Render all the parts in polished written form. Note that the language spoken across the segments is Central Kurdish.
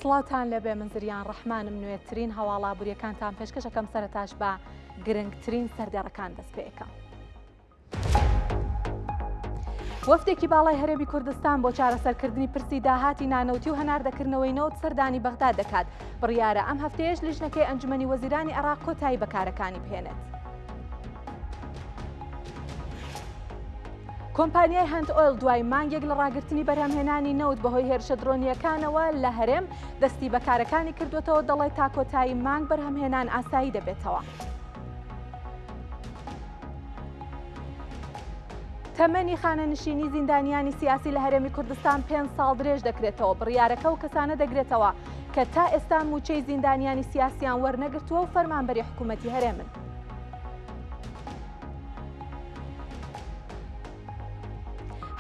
سڵاوتان لێبێ من زریان ڕەحمانم نوێترین هەواڵ ئابووریەکانتان پێشکەشەکەم سەرەتاش بە گرنگترین سەردێڕەکان دەست پێەکەم. وەفدێکی باڵای هەرێمی کوردستان بۆ چارەسەرکردنی پرسی داهاتی نانەوتی و هەناردەکردنەوەی نەوت سەردانی بەغدا دەکات بڕیارە ئەم هەفتەیەش لیژنەکەی ئەنجومەنی وەزیرانی عێراق کۆتایی بە کارەکانی بهێنێت. کۆمپانیای هەند ئۆیل دوای مانگێک لە ڕاگرتنی بەرهەمهێنانی نەوت بەهۆی هێرشە درۆنییەکانەوە لە هەرێم دەستی بە کارەکانی کردووەتەوە دەڵێت تا کۆتایی مانگ بەرهەمهێنان ئاسایی دەبێتەوە. تەمەنی خانەنشینی زیندانیانی سیاسی لە هەرێمی کوردستان پێ ساڵ درێژ دەکرێتەوە بڕیارەکە و کەسانە دەگرێتەوە کە تا ئێستا مووچەی زیندانیانی سیاسیان وەرنەگرتووە و فەرمانبەری حکوومەتی هەرێمن.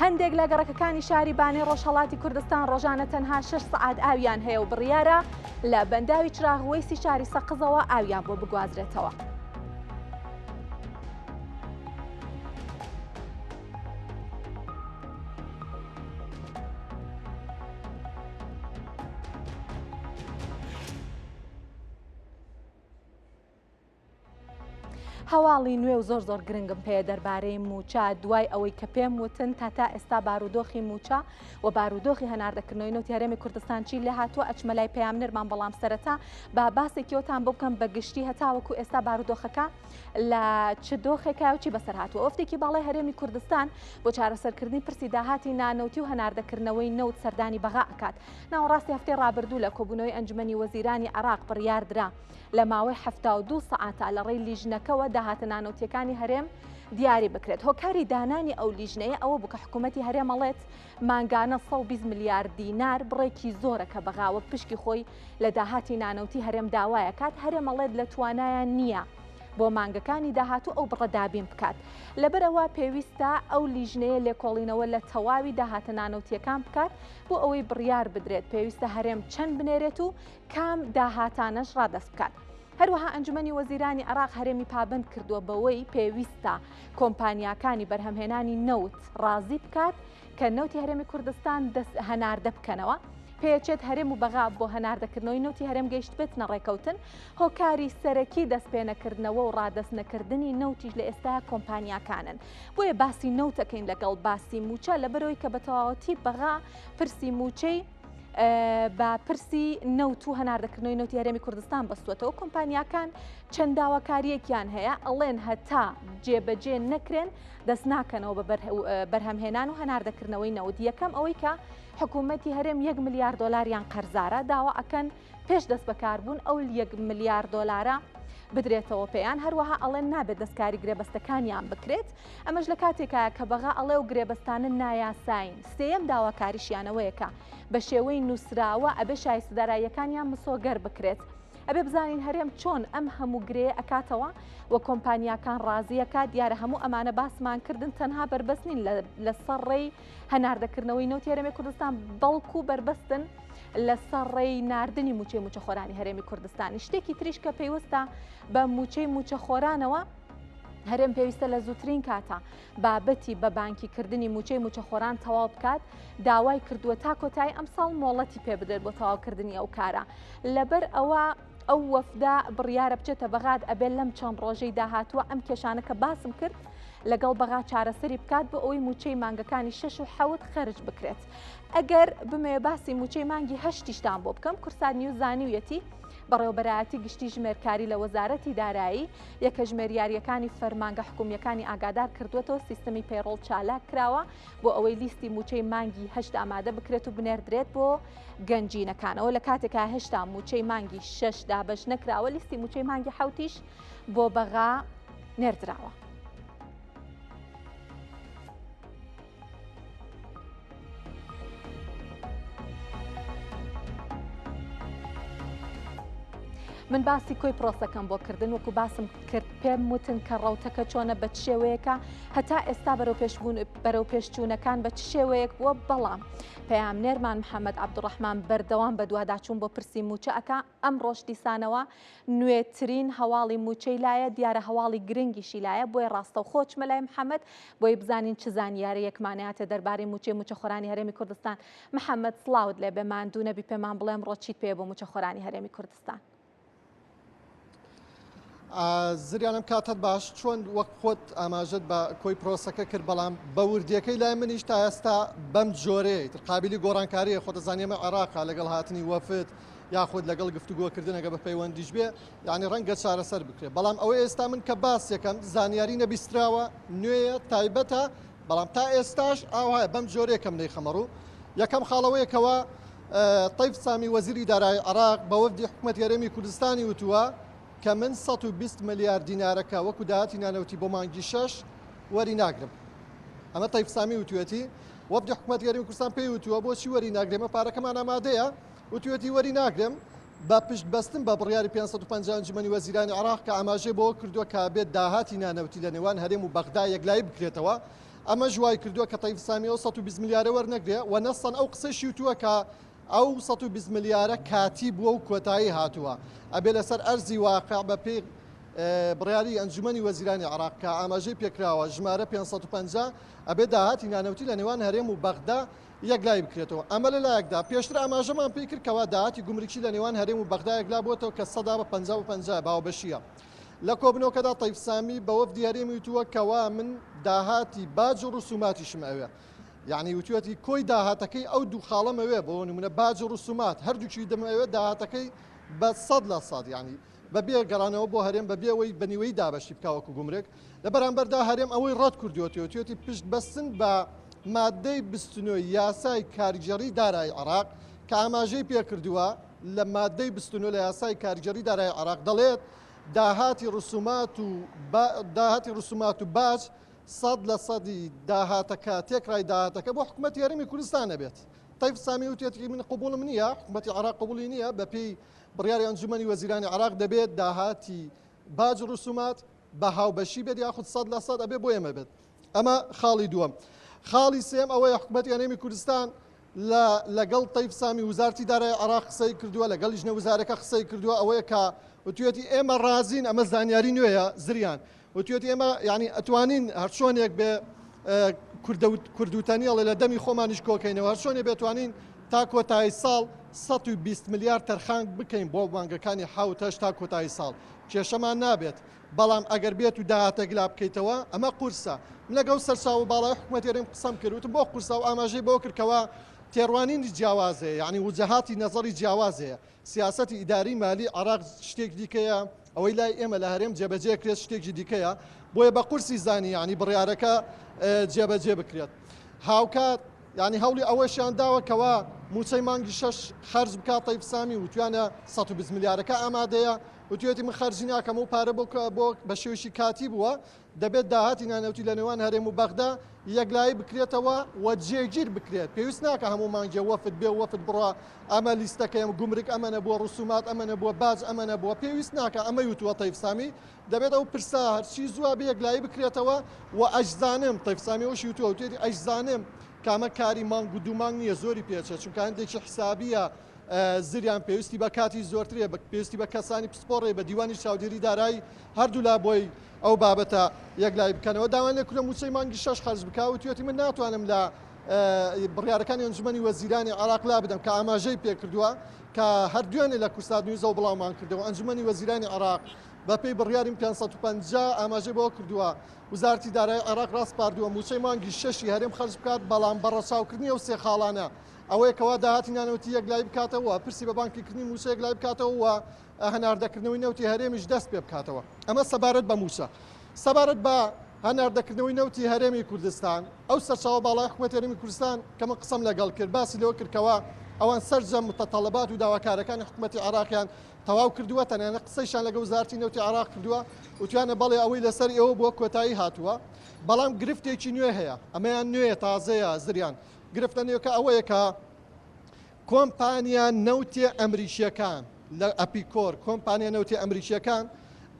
هەندێک لە گەڕەکەکانی شاری بانەی ڕۆژهەڵاتی کوردستان ڕۆژانە تەنها 6 سەعات ئاویان هەیە و بڕیارە لە بەنداوی چراغوەیسی شاری سەقزەوە ئاویان بۆ بگوازرێتەوە. هەواڵی نوێ و زۆر زۆر گرنگم پێیە دەربارەی مووچە دوای ئەوەی کە پێم وتن تا تا ئێستا بارودۆخی مووچە و بارودۆخی هەناردەکردنەوەی نەوتی هەرێمی کوردستان چی لێ هاتووە ئەچمە لای پەیامنێرمان بەڵام سەرەتا با باسێکیەوەتان بۆ بکەم بە گشتی هەتاوەکو ئێستا بارودۆخەکە لە چ دۆخێکە و چی بەسەر هاتووە وەفدێکی باڵای هەرێمی کوردستان بۆ چارەسەرکردنی پرسی داهاتی نانەوتی و هەناردەکردنەوەی نەوت سەردانی بەغا ئەکات ناوەڕاستی هەفتەی ڕابردوو لە کۆبوونەوەی ئەنجومەنی وەزیرانی عێراق بڕیاردرا لە ماوەی 72 سەعاتا لە ڕێی لیژنەکەوە داهاتە نانەوتیەکانی هەرێم دیاری بکرێت. هۆکاری دانانی ئەو لیژنەیە ئەوە بوو کە حکوومەتی هەرێم ئەڵێت مانگانە 120 ملیار دینار بڕێکی زۆرە کە بەغا وەک پشکی خۆی لە داهاتی نانەوتی هەرێم داوایەکات، هەرێم ئەڵێت لە توانایان نییە بۆ مانگەکانی داهاتوو ئەو بڕە دابین بکات. لەبەرئەوە پێویستە ئەو لیژنەیە لێکۆڵینەوە لە تەواوی داهاتە نانەوتیەکان بکات بۆ ئەوەی بڕیار بدرێت پێویستە هەرێم چەند بنێرێت و کام داهاتانەش ڕادەست بکات. هەروەها ئەنجومەنی وەزیرانی عێراق هەرێمی پابەند کردووە بەوەی پێویستە کۆمپانیاکانی بەرهەمهێنانی نەوت ڕازی بکات کە نەوتی هەرێمی کوردستان دەست هەناردە بکەنەوە. پێچێت هەرێم و بەغا بۆ هەناردەکردنەوەی نەوتی هەرێم گەیشتبێتنە ڕێکەوتن، هۆکاری سەرەکی دەستپێنەکردنەوە و ڕادەست نەکردنی نەوتیش لە ئێستا کۆمپانیاکانن. بۆیە باسی نەوت ئەکەین لەگەڵ باسی مووچە لەبەرئەوەی کە بەتەواوەتی بەغا پرسی مووچەی بە پرسی نەوت و هەناردەکردنەوەی نەوتی هەرێمی کوردستان بەستووەتەوە، کۆمپانیاکان چەند داواکارییەکیان هەیە، ئەڵێن هەتا جێبەجێ نەکرێن دەست ناکەنەوە بە بەرهەمهێنان و هەناردەکردنەوەی نەوت. یەکەم ئەوەی کە حکوومەتی هەرێم یەک ملیار دۆلاریان قەرزارە، داوا ئەکەن پێش دەستبەکاربوون ئەو یەک ملیار دۆلارە بدرێتەوە پێیان، هەروەها ئەڵێن نابێت دەستکاری گرێبەستەکانیان بکرێت، ئەمەش لە کاتێکایە کە بەغا ئەڵێ ئەو گرێبەستانە نایاسایین، سێیەم داواکاریشیان ئەوەیە کە بە شێوەی نووسراوە ئەبێ شایستە داراییەکانیان مسۆگەر بکرێت. ئەبێ بزانین هەرێم چۆن ئەم هەموو گرێیە ئەکاتەوە و کۆمپانیاکان ڕازی ئەکات، دیارە هەموو ئەمانە باسمان کردن تەنها بەربەست نین لەسەر ڕێی هەناردەکردنەوەی نەوتی هەرێمی کوردستان، بەڵکو بەربەستن لەسەر ڕێی ناردنی مووچەی مووچەخۆرانی هەرێمی کوردستان. شتێکی تریش کە پەیوەستە بە مووچەی مووچەخۆرانەوە، هەرێم پێویستە لە زووترین کاتا بابەتی بە بانکی کردنی مووچەی مووچەخۆران تەواو بکات، داوای کردووە تا کۆتایی ئەمساڵ مۆڵەتی پێ بدرێت بۆ تەواوکردنی ئەو کارە. لەبەر ئەوە ئەو وەفدە بڕیارە بچێتە بەغاد، ئەبێت لەم چەند ڕۆژەی داهاتووە ئەم کێشانە کە باسم کرد لەگەڵ بەغا چارەسەری بکات بۆ ئەوەی مووچەی مانگەکانی شەش و حەوت خەرج بکرێت. ئەگەر بمەوێ باسی مووچەی مانگی هەشتیشتان بۆ بکەم، کوردسات نیوز زانیویەتی بەڕێوەبەرایەتی گشتی ژمێرکاری لە وەزارەتی دارایی یەکە ژمێریارییەکانی فەرمانگە حکومییەکانی ئاگادار کردووەتەوە، سیستمی payroll چالاک کراوە بۆ ئەوەی لیستی مووچەی مانگی هەشت ئامادە بکرێت و بنێردرێت بۆ گەنجینەکانەوە، لە کاتێکا هێشتا مووچەی مانگی شەش دابەش نەکراوە، لیستی مووچەی مانگی حەوتیش بۆ بەغا نێردراوە. من باسی کۆی پرۆسەکەم بۆ کردن وەکو باسم کرد پێم وتن کە ڕەوتەکە چۆنە بە چ شێوەیەکە هەتا ئێستا بەرەو پێشبوون بەرەو پێشچوونەکان بە چ شێوەیەک بووە بەڵام پەیامنێرمان محەممەد عەبدوڕەحمان بەردەوام بەدواداچوون بۆ پرسی مووچە ئەکا ئەمڕۆش دیسانەوە نوێترین هەواڵی مووچەی لایە دیارە هەواڵی گرنگیشی لایە بۆیە ڕاستەوخۆ چمە لای محەممەد بۆی بزانین چ زانیارییەکمان هاتە دەربارەی مووچەی مووچەخۆرانی هەرێمی کوردستان محەممەد سڵاوت لێبێ ماندوو نەبی پێمان بڵێ ئەمڕۆ چیت پێیە بۆ مووچەخۆرانی هەرێمی کوردستان؟ زریان ئەم کاتەت باش چۆن وەک خۆت ئاماژەت بە کۆی پرۆسەکە کرد بەڵام بە وردیەکەی لای منیش تا ئێستا بەم جۆرەیە تر قابلی گۆڕانکاریە خۆ دەزانی ئەمە عێراقا لەگەڵ هاتنی وەفد یاخود لەگەڵ گفتوگۆکردنەکە بە پەیوەندیش بێ یعنی ڕەنگە چارەسەر بکرێت بەڵام ئەوە ئێستا من کە باس یەکەم زانیاری نەبیستراوە نوێیە تایبەتە بەڵام تا ئێستاش ئاوایە بەم جۆرەیە کەم نەیخەمە ڕوو یەکەم خاڵەوەیە کەوا تەیف سامی وەزیری دارایی عێراق بە وەفدی حکومەتی هەرێمی کوردستانی وتووە کە من 120 ملیار دینارەکە وەکو داهاتی نانەوتی بۆ مانگی شەش وەری ناگرم. ئەمە تەیف سامی وتوێتی. وەفدی حکومەتی هەرێمی کوردستان پێی وتووە بۆچی وەری ناگرێ ئێمە پارەکەمان ئامادەیە وتوێتی وەری ناگرم بە پشت بەستن بە بڕیاری 550 ئەنجومەنی وەزیرانی عێراق کە ئاماژەی بەوە کردووە کە بێت داهاتی نانەوتی لە نێوان هەرێم و بەغدا یەکلایی بکرێتەوە ئەمەش وای کردووە کە تەیف سامی ئەو 120 ملیارە وەرنەگرێ و نەسەن ئەو قسەیشی وتووە کە ئەو 120 ملیارە کاتی بووە و کۆتایی هاتووە ئەبێ لەسەر ئەرزی واقع بە پێی بڕیاری ئەنجومەنی وەزیرانی عێراق کە ئاماژەی پێکراوە ژمارە 550 ئەبێ داهاتی نانەوتی لە نێوان هەرێم و بەغدا یەکلایی بکرێتەوە. ئەمە لە لایەکدا، پێشتر ئاماژەمان پێی کرد کەوا داهاتی گومرکی لە نێوان هەرێم و بەغدا یەکلا بووەتەوە کە سەدا بە 50 بە 50 باوەبەشییە. لە کۆبوونەوەکەدا تەیف سامی بە وەفدی هەرێمی وتووە کەوا من داهاتی باج و ڕسوماتیشم ئەوێ. یەعنی وتوویەتی کۆی داهاتەکەی ئەو دوو خاڵەم ئەوێ بۆ نموونە باج و ڕسومات هەردووکی دەمەوێ داهاتەکەی بە 100% یەعنی بە بێ گەڕانەوە بۆ هەرێم بە بێ ئەوەی بە نیوەیی دابەشی بکا وەکو گومرگ، لە بەرامبەردا هەرێم ئەوەی ڕەت کردووەتەوە وتویەتی پشت بەستن بە ماددەی 29 یاسای کارگێڕی دارایی عێراق کە ئاماژەی پێکردووە لە ماددەی 29 لە یاسای کارگێڕی دارایی عێراق دەڵێت داهاتی ڕسومات و داهاتی ڕسومات و باج 100% داهاتەکە تێکڕای داهاتەکە بۆ حکوومەتی هەرێمی کوردستان نەبێت. تەیف سامی وتێتی من قبوڵم نییە حکوومەتی عێراق قبوڵی نییە بەپێی بڕیاری ئەنجومەنی وەزیرانی عێراق دەبێت داهاتی باج و ڕسومات بە هاوبەشی بێت یاخود 100% ئەبێ بۆ ئێمە بێت ئەمە خاڵی دووەم خاڵی سێم ئەوەیە حکوومەتی هەرێمی کوردستان لە لەگەڵ تەیف سامی وزارتی دارای عێراق قسەی کردووە لەگەڵ لیژنە وزارەکە قسەی کردووە ئەوەیە کە وتوێتی ئێمە ڕازین ئەمە زانیاری نوێیە زریان وتوێتی ئێمە یعنی ئەتوانین هەرچۆنێک بێ کوردوتەنی ئەڵێ لە دەمی خۆمانیش کۆکەینەوە هەرچۆنێ بێتوانین تا کۆتایی ساڵ 120 ملیار تەرخان بکەین بۆ مانگەکانی حەوت هەشت تا کۆتایی ساڵ کێشەمان نابێت بەڵام ئەگەر بێت و داهاتێک لا بکەیتەوە ئەمە قورسە من لەگەڵ سەرچاوە باڵای حکوومەتی هەرێم قسەم کرد وتم بۆ قورسە و ئاماژەی بەوە کرد کەوا تێڕوانینی جیاواز هەیە یعنی وجهاتی نەزەڕی جیاواز هەیە سیاسەتی ئیداری مالی عێراق شتێک دیکەیە، ئەوەی لای ئێمە لە هەرێم جێبەجێ کرێت شتێکی دیکەیە، بۆیە بە قورسی زانی یانی بڕیارەکە جێبەجێ بکرێت. هاوکات یانی هەوڵی ئەوەشیان داوە کەوا مووچەی مانگی شەش خەرج بکات تەیف سامی وتویانە 120 ملیارەکە ئامادەیە، وتویەتی من خەرجی ناکەم ئەو پارە بۆ بۆ بە شێوەیەکی کاتی بووە، دەبێت داهاتی نانەوتی لە نێوان هەرێم و بەغدا یەکلایی بکرێتەوە و جێگیر بکرێت، پێویست ناکا هەموو مانگێ وەفد بێ و وەفد بڕوا، ئەمە لیستەکەیە، گومرگ ئەمە نەبووە، ڕسومات ئەمە نەبووە، باج ئەمە نەبووە، پێویست ناکا، ئەمەی وتووە تەیف سامی، دەبێت ئەو پرسە هەرچی زووە بێ یەکلایی بکرێتەوە و ئەشزانم، تەیف سامی ئەوەشی وتووە، وتویەتی ئەشزانم کە ئەمە کاری مانگ و دوو مانگ نییە، زۆری پێچێت، چونکە هەندێکی حسابییە، زریان پێویستی بە کاتی زۆرترە، پێویستی بە کەسانی پسپۆڕ بە دیوانی چاودێری دارایی هەردوولا بۆی ئەو بابەتە یەکلایی بکەنەوە. داوایان لێکردووە مووچەی مانگی شەش خەرج بکا، وتویەتی من ناتوانم لە بڕیارەکانی ئەنجومەنی وەزیرانی عێراق لابدەم کە ئاماژەی پێکردووە کە هەر دوێنێ لە کوردسات نیوزەوە بڵاومان کردەوە ئەنجومەنی وەزیرانی عێراق بەپێی بڕیاری 550 ئاماژەی بەوە کردووە وەزارەتی دارایی عێراق ڕاسپاردووە مووچەی مانگی شەشی هەرێم خەرج بکات بەڵام بە ڕەچاوکردنی ئەو سێ خاڵانە ئەوەیە کەوا داهاتی نانەوتی یەکلایی بکاتەوە، پرسی بە بانکیکردنی مووچە یەکلایی بکاتەوە و هەناردەکردنەوەی نەوتی هەرێمیش دەست پێ بکاتەوە. ئەمە سەبارەت بە مووچە. سەبارەت بە هەناردەکردنەوەی نەوتی هەرێمی کوردستان، ئەو سەرچاوە باڵای حکوومەتی هەرێمی کوردستان کە من قسەم لەگەڵ کرد باسی لەوە کرد کەوا ئەوان سەرجەم متطلبات و داواکارەکانی حکوومەتی عێراقیان تەواو کردووە، تەنانەت قسەیشیان لەگەڵ وەزارەتی نەوتی عێراق کردووە، وتویانە بەڵێ ئەوەی لەسەر ئێوە بووە کۆتایی هاتووە، بەڵام گرفتێکی نوێ هەیە، ئەمەیان نوێیە تازەیە زریان، گرفتە نوێکە ئەوەیە کە کۆمپانیا نەوتیە ئەمریکییەکان. لە ئەپیکۆر، کۆمپانیا نەوتیە ئەمریکییەکان،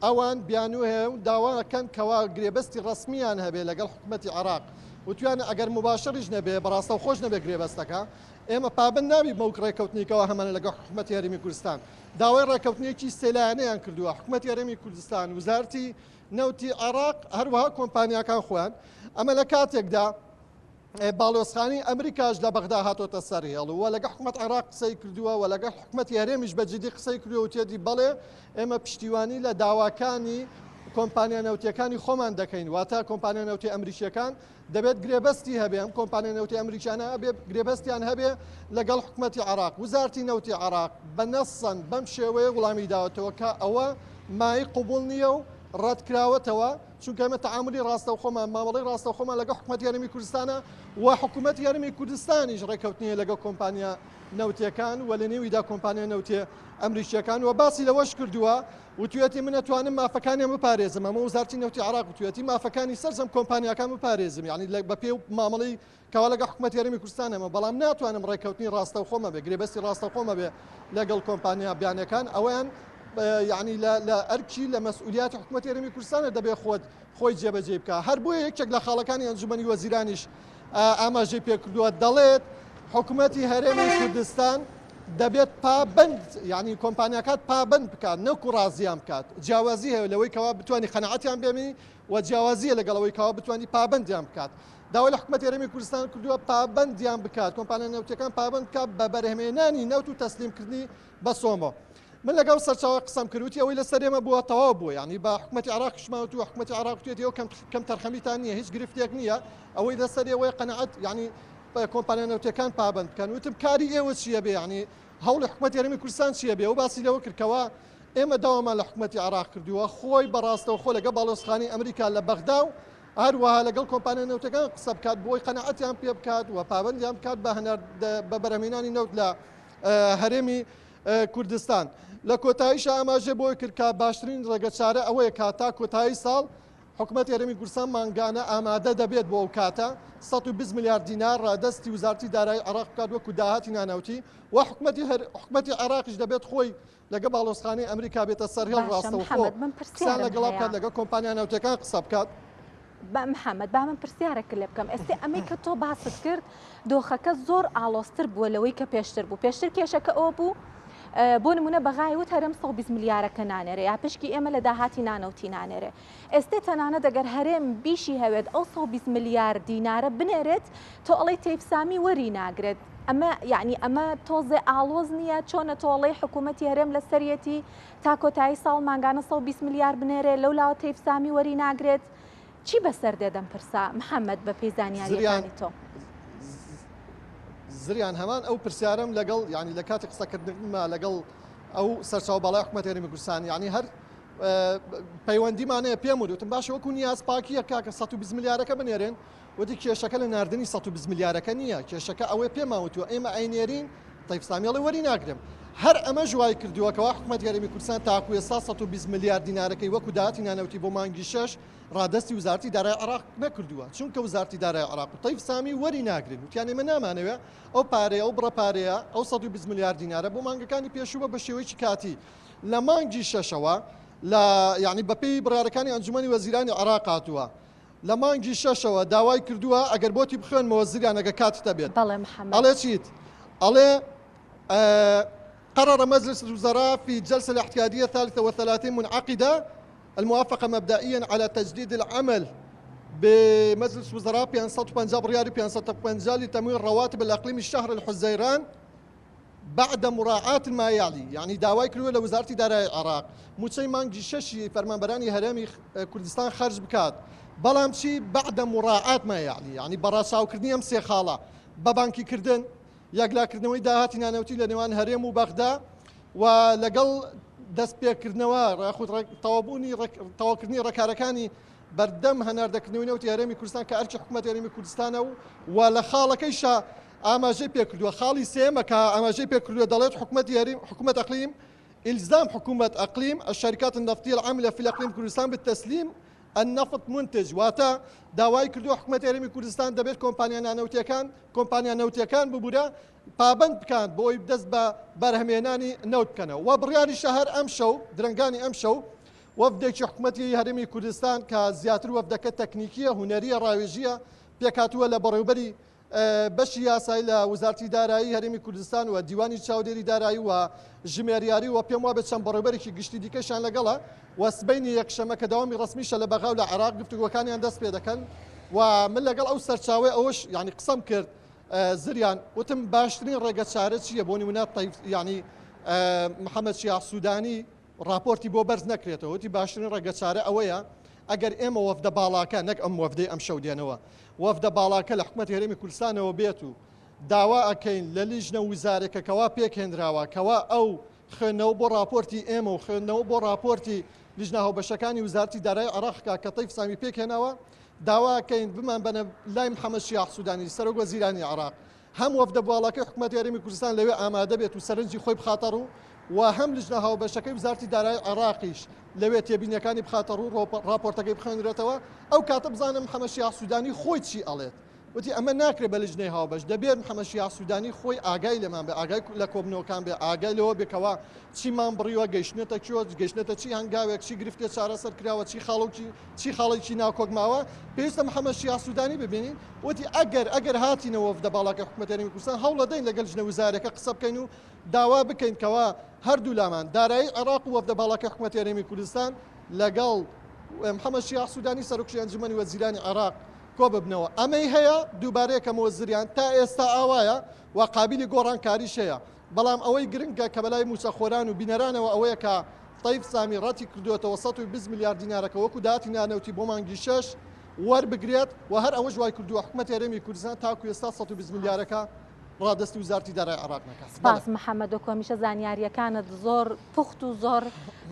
ئەوان بیانوو هەیە و داوا ئەکەن کەوا گرێبەستی ڕەسمییان هەبێ لەگەڵ حکومەتی عێراق. وتویانە ئەگەر موباشریش نەبێ، بە ڕاستەوخۆش نەبێ گرێبەستەکە، ئێمە پابەند نابین بەو ڕێککەوتنەی کەوا هەمانە لەگەڵ حکومەتی هەرێمی کوردستان. داوای ڕێککەوتنێکی سێلایەنەیان کردووە، حکومەتی هەرێمی کوردستان، وزارەتی نەوتی عێراق، هەروەها کۆمپانیاکان خۆیان. ئەمە لە کاتێکدا باڵیۆزخانەی ئەمریکاش لە بەغدا هاتۆتە سەر هێڵ و لەگەڵ حکومەت عێراق قسەی کردووە و لەگەڵ حکومەتی هەرێمیش بە جدی قسەی کردووە و تێدی بەڵێ ئێمە پشتیوانی لە داواکانی کۆمپانیا نەوتیەکانی خۆمان دەکەین، واتە کۆمپانیا نەوتی ئەمریکیەکان دەبێت گرێبەستی هەبێ، ئەم کۆمپانیا نەوتی ئەمریکیانە ئەبێ گرێبەستیان هەبێ لەگەڵ حکومەتی عێراق. وزارتی نەوتی عێراق بە نەسەن بەم شێوەیە وڵامی داوەتەوە کە ئەوە مایەی قبوڵ نییە و ڕەتکراوەتەوە، چونکە ئێمە تەعامولی ڕاستەوخۆمان، مامەڵەی ڕاستەوخۆمان لەگەڵ حکومەتی هەرێمی کوردستانە و حکومەتی هەرێمی کوردستانیش ڕێککەوتنی هەیە لەگەڵ کۆمپانیا نەوتیەکان و لە نێویدا کۆمپانیا نەوتیە ئەمریکیەکان و باسی لەوەش کردووە وتویەتی من ئەتوانم مافەکانیان بپارێزم، ئەمە وزارەتی نەوتی عێراق وتویەتی مافەکانی سەرجەم کۆمپانیاکان بپارێزم، یعنی بە پێی مامەڵەی کەوا لەگەڵ حکومەتی هەرێمی کوردستان هەمە، بەڵام ناتوانم ڕێککەوتنی ڕاستەوخۆم هەبێ، گرێبەستی ڕاستەوخۆم هەبێ لەگەڵ کۆمپانیا بیانیەکان، ئەوەیان یعنی لە ئەرکی لە مەسئولیاتی حکومەتی هەرێمی کوردستانە دەبێ خۆت خۆی جێبەجێ بکە. هەر بۆیە یەکێک لە خاڵەکانی ئەنجومەنی وەزیرانیش ئاماژەی پێکردووە، دەڵێت حکومەتی هەرێمی کوردستان دەبێت پابەند یعنی کۆمپانیاکات پابەند بکات نەکو ڕازیان بکات. جیاوازی هەیە لەوەی کەوا بتوانی قەناعەتیان بێنی و جیاوازیە لەگەڵ ئەوەی کەوا بتوانی پابەندیان بکات. داوای لە حکومەتی هەرێمی کوردستان کردووە پابەندیان بکات، کۆمپانیا نەوتیەکان پابەند بکات بە بەرهەمهێنانی نەوت و تەسلیمکردنی بە سۆمۆ. من لەگەڵ سەرچاوە قسەم کرد وتی ئەوەی لەسەر ئێمە بووە تەواو بووە، یعنی بە حکومەتی عێراقیشمان وتووە، حکومەتی عێراق وتویەتی ئەو کەم تەرخەمیتان نییە، هیچ گرفتێک نییە، ئەوەی لەسەر ئێوەیە قەناعەت یعنی کۆمپانیا نەوتیەکان پابەند بکەن. وتم کاری ئێوە چییە بێ، یعنی هەوڵی حکومەتی هەرێمی کوردستان چییە بێ؟ ئەو باسی لەوە کرد کەوا ئێمە داوامان لە حکومەتی عێراق کردووە خۆی بە ڕاستەوخۆ لەگەڵ باڵیۆزخانەی ئەمریکا لە بەغدا و هەروەها لەگەڵ کۆمپانیا نەوتەکان قسە بکات بۆی قەناعەتیان پێ بکات و پابەندیان بکات بە بە بەرهەمهێنانی نەوت لە هەرێمی کوردستان. لە کۆتاییشا ئاماژەی بۆی کرد کە باشترین ڕێگەچارە ئەوەیە کە تا کۆتایی ساڵ حکومەتی هەرێمی کوردستان مانگانە ئامادە دەبێت بۆ ئەو کاتە 120 ملیار دینار ڕادەستی وزارەتی دارایی عێراق بکات وەکو داهاتی نانەوتی و حکومەتی عێراقیش دەبێت خۆی لەگە باڵۆزخانەی ئەمریکا بێتە سەر هێڵ باشە ڕاستەوخۆ محەممەد من قسان پرسیارم لەگەڵا هەیە. بکات لەگەڵ کۆمپانیا نەوتیەکان قسە بکات. با محەممەد با من پرسیارێکت لێ بکەم ئێستێ ئەمەی کە تۆ باست کرد دۆخەکە زۆر ئاڵۆزتر بووە لەوەی کە پێشتر بوو پێشتر کێشەکە ئەوە بوو بۆ نمونە بەغای وت هەرێم 120 ملیارەکە نانێرێ یا پشکی ئێمە لە داهاتی نانەوتی نانێرێ ئێستێ تەنانەت ئەگەر هەرێم بیشی هەوێت ئەو 120 ملیار دینارە بنێرێت تۆ ئەڵێی تەیف سامی وەری ناگرێت ئەمە یعنی ئەمە تۆزێ ئاڵۆز نییە چۆنە تۆ ئەڵێی حکوومەتی هەرێم لەسەریەتی تا کۆتایی ساڵ مانگانە 120 ملیار بنێرێ لەو لاوە تەیف سامی وەری ناگرێت چی بەسەر دێ دەم پرسا محەممەد بە پێی زریان زانیاریەکانی تۆ؟ زریان هەمان ئەو پرسیارم لەگەڵ یعنی لە کاتی قسەکردنما لەگەڵ ئەو سەرچاوە باڵای حکومەتی هەرێمی کوردستان یعنی هەر پەیوەندیمان هەیە پێم وت وتم باشە وەکو نیاز پاکیە کاکە 120 ملیارەکە بنێرێن وتی کێشەکە لە ناردنی 120 ملیارەکە نییە کێشەکە ئەوەیە پێمان وتووە ئێمە ئەینێرین تەیف سامی ئەڵێ وەری ناگرم هەر ئەمەش وای کردووە کەوا حکومەتی هەرێمی کوردستان تاکو ئێستا 120 ملیار دینارەکەی وەکو داهاتی نانەوتی بۆ مانگی شەش ڕادەستی وزارەتی دارای عێراق نەکردووە چونکە وزارەتی دارای عێراق و تەیف سامی وەری ناگرن وتیان ئێمە نامانەوێ ئەو پارەیە ئەو بڕە پارەیە ئەو 120 ملیار دینارە بۆ مانگەکانی پێشووە بە شێوەیەکی کاتی لە مانگی شەشەوە لە یعنی بەپێی بڕیارەکانی ئەنجومەنی وەزیرانی عێراق هاتووە لە مانگی شەشەوە داوای کردووە ئەگەر بۆتی بخوێنمەوە زریان ئەگە کاتت هەبێت بەڵێ محەممەد. ئەڵێ چیت ئەڵێ قرر مجلس الوزراء في جلسة الاعتيادية 33 منعقدة الموافقة مبدئيا على تجديد العمل بمجلس وزراء 550 بڕیاری 550 لتمويل رواتب الأقليم الشهر الحزيران بعد مراعاة ما يلي یانی داوای کردووە لە وەزارەتی دارایی عێراق مووچەی مانگی شەشی فەرمانبەرانی هەرێمی کوردستان خەرج بکات بەڵام چی بعد مراعاة ما يلي یانی بە ڕەچاوکردنی ئەم سێ خاڵە بە بانکیکردن یەکلاکردنەوەی داهاتی نانەوتی لە نێوان هەرێم و بەغدا و لەگەڵ دەستپێکردنەوە یاخود تەواوبوونی تەواوکردنی ڕێکارەکانی بەردەم هەناردەکردنەوەی نەوتی هەرێمی کوردستان کە ئەرکی حکوومەتی هەرێمی کوردستانە و و لە خاڵەکەیشا ئاماژەی پێکردووە، خاڵی سێیەمە کە ئاماژەی پێکردووە دەڵێت حکومەتی هەرێم حکومەت اقلیم الزام حکومت اقلیم الشرکات النفطیە العاملە فی الاقلیم کوردستان بالتسلیم. النفط منتج، واتە داوای کردووە حکومەتی هەرێمی کوردستان دەبێت کۆمپانیا نانەوتیەکان کۆمپانیا نەوتیەکان ببورە پابەند بکات بۆ ئەوەی دەست بە بەرهەمهێنانی نەوت بکەنەوە و بڕیاریشە هەر ئەمشەو درەنگانی ئەمشەو وەفدێکی حکومەتی هەرێمی کوردستان کە زیاتر وەفدەکە تەکنیکیە هونەریە ڕاوێژیە پێکهاتووە لە بەڕێوبەری بەشی یاسایی لە وزارتی دارایی هەرێمی کوردستان و دیوانی چاودێری دارایی و ژمێریاری و پێم وابێت چەند بەڕێوبەرێکی گشتی دیکەشیان لەگەڵە و سبەینی یەکشەمە کە داوامی ڕسمیشە لە بەغا و لە عێراق گفتوگۆکانیان دەست پێ دەکەن و من لەگەڵ ئەو سەرچاوەی ئەوەش یعنی قسەم کرد زریان وتم باشترین ڕێگە چارە چییە بۆ نمونە تەیف یعنی محەممەد شیاع سوودانی ڕاپۆرتی بۆ بەرز نەکرێتەوە وتی باشترین ڕێگە چارە ئەوەیە ئەگەر ئێمە وەفدە باڵاکە نەک ئەم وەفدەی ئەم شەو دێنەوە وەفدە باڵاکە لە حکومەتی هەرێمی کوردستانەوە بێت و داوا ئەکەین لە لیژنە وزارێکە کەوا پێکهێنراوە کەوا ئەو خوێندنەوە بۆ ڕاپۆرتی ئێمە و خوێندنەوە بۆ ڕاپۆرتی لیژنە هاوبەشەکانی وزارەتی دارایی عێراق کا کە تەیف سامی پێکهێناوە داوا ئەکەین بمانبەنە لای محەمەد شیاع سودانی سەرۆک وەزیرانی عێراق هەم وەفدە باڵاکەی حکومەتی هەرێمی کوردستان لەوێ ئامادە بێت و سەرنجی خۆی بخاتە ڕوو و هەم لجنە هاوبەشەکەی وزارەتی دارایی عێراقیش لەوێ تێبینیەکانی بخاتە ڕوو ڕاپۆرتەکەی بخوێنرێتەوە ئەو کاتە بزانم محەمەد شیاع سودانی خۆی چی ئەڵێت وتی ئەمە ناکرێت بە لجنەی هاوبەش دەبێت محەمەد شیاع سودانی خۆی ئاگای لێمان بێ ئاگای لە کۆبنەوەکان بێ ئاگای لەوە بێ کەوا چیمان بڕیوە گەیشتنەتە کوێ گەیشتنەتە چی هەنگاوێک چی گرفتێ چارەسەر کراوە چی خاڵۆکی چی خاڵێکی ناکۆک ماوە پێویستە محەمەد شیاع سودانی ببینین وتی ئەگەر ئەگەر هاتینە وەفدە باڵاکەی حکومەتی هەرێمی کوردستان هەوڵەدەین لەگەل ژنە وزارەکە قسە بکەین و داوا بکەین کەوا هەردوو لامان دارایی عێراق و وەفدە باڵاکەی حکومەتی هەرێمی کوردستان لەگەڵ محەمەد شیاع سودانی سەرۆکی ئەنجومەنی وەزیرانی عێراق کۆببنەوە. ئەمەی هەیە دووبارە یەکەمەوە زریان تا ئێستا ئاوایە و قابیلی گۆڕانکاریش هەیە، بەڵام ئەوەی گرنگە کە بەلای مووچەخۆران و بینەرانەوە ئەوەیە کە تەیف سامی ڕەتی کردووەتەوە 120 ملیار دینارەکە وەکو داهاتی نانەوتی بۆ مانگی شەش وەربگرێت و هەر ئەوەش وایکردووە حکومەتی هەرێمی کوردستان تاکو ئێستا 120 ملیارەکە ڕادەستی وزارەتی دارایی عێراق نەکات. سپاس محەمەد وەکو هەمیشە زانیارییەکانت زۆر پوخت و زۆر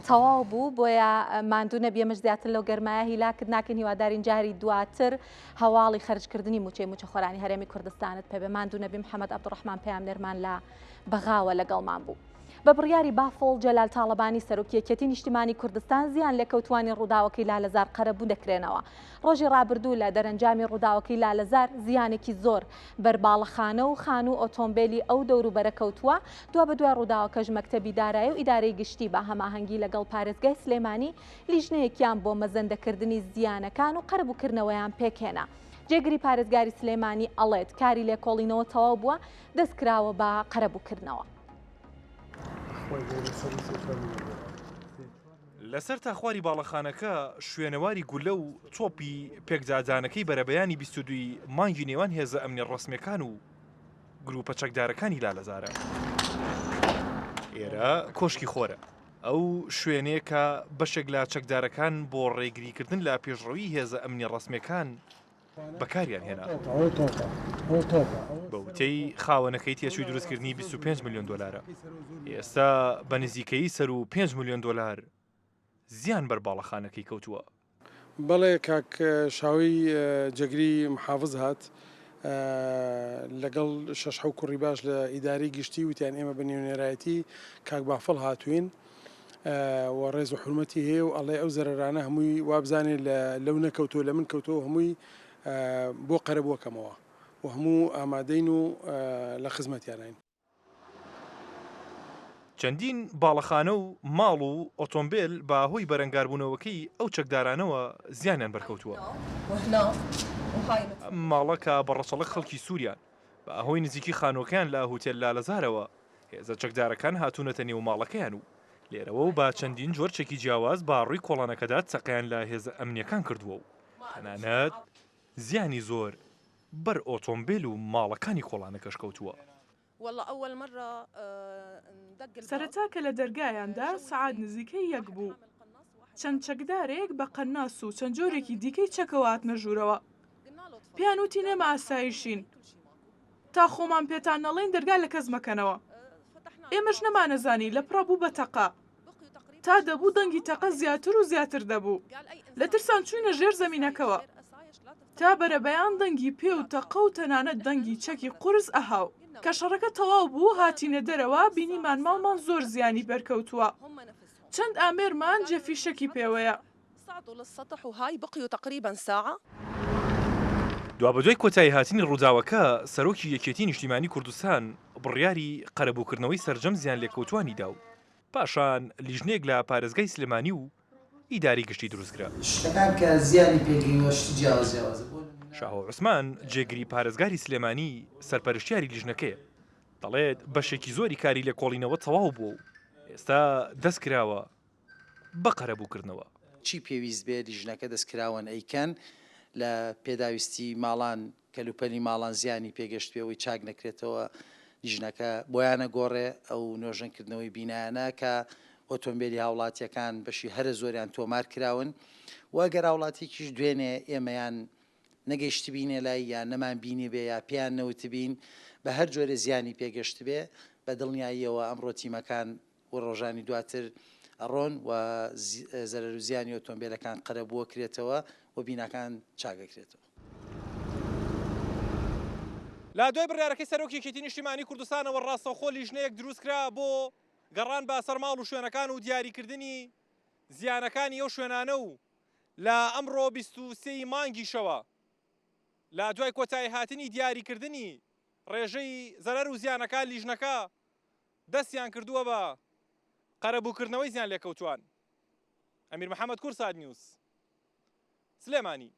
تەواو بوو بۆیە ماندوو نەبی ئێمەش زیاتر لەو گەرمایە هیلاکت ناکەین هیوادارین جاری دواتر هەواڵی خەرجکردنی مووچەی مووچەخۆرانی هەرێمی کوردستانت پێبێ ماندوو نەبی محەمەد عەبدوڕەحمان پەیامنێرمان لە بەغاوە لەگەڵمان بوو. بە بڕیاری بافڵ جەلال تاڵەبانی سەرۆکی یەکێتی نیشتیمانی کوردستان زیان لێکەوتوانی ڕووداوەکەی لالەزار قەرەبوو دەکرێنەوە. ڕۆژی ڕابردوو لە دەرەنجامی ڕووداوەکەی لالەزار زیانێکی زۆر بەر باڵەخانە و خانوو و ئۆتۆمبێلی ئەو دەوروبەرە کەوتووە، دوابەدوای ڕووداوەکەش مەکتەبی دارایی و ئیدارەی گشتی بە هەماهەنگی لەگەڵ پارێزگای سلێمانی لیژنەیەکیان بۆ مەزەندەکردنی زیانەکان و قەرەبووکردنەوەیان پێکهێنا. جێگری پارێزگاری سلێمانی ئەڵێت، کاری لێکۆڵینەوە تەواو بووە، دەستکراوە بە قەرەبووکردنەوە. لەسەر تاخواری باڵەخانەکە شوێنەواری گولە و تۆپی پێکدادانەکەی بەرەبەیانی 22 ی مانگی نێوان هێزە ئەمنیە ڕەسمیەکان و گروپە چەکدارەکانی لالەزارە. ئێرە کۆشکی خۆرە، ئەو شوێنەیە کە بەشێک لە چەکدارەکان بۆ ڕێگریکردن لە پێشڕەوی هێزە ئەمنیە ڕەسمیەکان بەکاریان هێنا. بە وتەی خاوەنەکەی تێچووی دروستکردنی 25 ملیۆن دۆلارە. ئێستا بە نزیکەیی سەروو 5 ملیۆن دۆلار زیان بەر باڵەخانەکەی کەوتووە. بەڵێ کاک شاوی جێگری محافز هات لەگەڵ شەش حەو کوڕی باش لە ئیدارەی گشتی وتیان ئێمە بە نوێنەرایەتی کاک بافڵ هاتووین. و ڕێز و حورمەتی هەیە و ئەڵێ ئەو زەرەرانە هەمووی وابزانێ لە لەو نەکەوتووە لە من کەوتووە هەمووی بۆ قەرەبووەکەمەوە و هەموو ئامادەین و لە خزمەتیانین. چەندین باڵەخانە و ماڵ و ئۆتۆمبێل بە هۆی بەرەنگاربوونەوەکەی ئەو چەکدارانەوە زیانیان بەرکەوتووە. ئەم ماڵە کە بە ڕەچەڵەک خەڵکی سووریان، بە هۆی نزیکی خانووەکەیان لە هوتێل لالەزارەوە هێزە چەکدارەکان هاتوونەتە نێو ماڵەکەیان و لێرەوە و بە چەندین جۆر چەکی جیاواز بە ڕووی کۆڵانەکەدا تەقەیان لە هێزە ئەمنییەکان کردووە و تەنانەت زیانی زۆر بەر ئۆتۆمبێل و ماڵەکانی کۆڵانەکەش کەوتووە. سەرەتا کە لە دەرگایان دا سەعات نزیکەی یەک بوو. چەند چەکدارێک بە قەناس و چەند جۆرێکی دیکەی چەکەوە هاتنە ژوورەوە. پێیان وتین ئێمە ئاسایشین. تا خۆمان پێتان نەڵێین دەرگا لە کەس مەکەنەوە. ئێمەش نەمانەزانی لەپڕا بوو بە تەقە. تا دەبوو دەنگی تەقە زیاتر و زیاتر دەبوو. لە ترسان چووینە ژێر زەمینەکەوە. تا بەرەبەیان دەنگی پێ و تەقە و تەنانەت دەنگی چەکی قورس ئەهاو. کە شەڕەکە تەواو بوو هاتینە دەرەوە بینیمان ماڵمان زۆر زیانی بەرکەوتووە. چەند ئامێرمان جێ فیشەکی پێوەیە. دوابەدوای کۆتاییهاتنی ڕووداوەکە، سەرۆکی یەکێتی نیشتیمانی کوردستان بڕیاری قەرەبووکردنەوەی سەرجەم زیانلێکەوتووانی دا و پاشان لیژنەیەک لە پارێزگای سلێمانی و ئیدارەی گشتی دروستکرا. شتەکان کە زیانی پێگەیوە شتی جیاواز جیاوازە بۆ نمونە. شاهۆ عوسمان، جێگری پارێزگاری سلێمانی سەرپەرشتیاری لیژنەکەیە، دەڵێت بەشێکی زۆری کاری لێکۆڵینەوە تەواو بووە و ئێستا دەستکراوە بە قەرەبووکردنەوە. چی پێویست بێ لیژنەکە دەستکراوەن ئەیکەن، لە پێداویستی ماڵان کەلوپەلی ماڵان زیانی پێگەشتبێ ئەوەی چاک نەکرێتەوە لیژنەکە بۆیان ئەگۆڕێ، ئەو نۆژەنکردنەوەی بینایانە کە ئۆتۆمبێلی هاوڵاتیەکان بەشی هەرە زۆریان تۆمار کراون و ئەگەر هاوڵاتیەکیش دوێنێ ئێمەیان نەگەیشتبینە لای یا نەمان بینیبێ یا پێیان نەوتبین بە هەر جۆرێ زیانی پێگەشتبێ بە دڵنیاییەوە ئەمڕۆ تیمەکان و ڕۆژانی دواتر ئەڕۆن و زەرەر و زیانی ئۆتۆمبێلەکان قەرەبووەکرێتەوە و بیناکان چاکەکرێتەوە. لە دوای بڕیارەکەی سەرۆکی یەکێتی نیشتیمانی کوردستانەوە ڕاستەوخۆ لیژنەیەک دروستکرا بۆ گەڕان بە سەر ماڵ و شوێنەکان و دیاریکردنی زیانەکانی ئەو شوێنانە و لە ئەمڕۆ 23 ی مانگیشەوە لە دوای کۆتاییهاتنی دیاریکردنی ڕێژەی زەرەر و زیانەکان لیژنەکە دەستیان کردووە بە قەرەبووکردنەوەی زیانلێکەوتووان. ئەمیر محەمەد کوردسات نیوز، سلێمانی.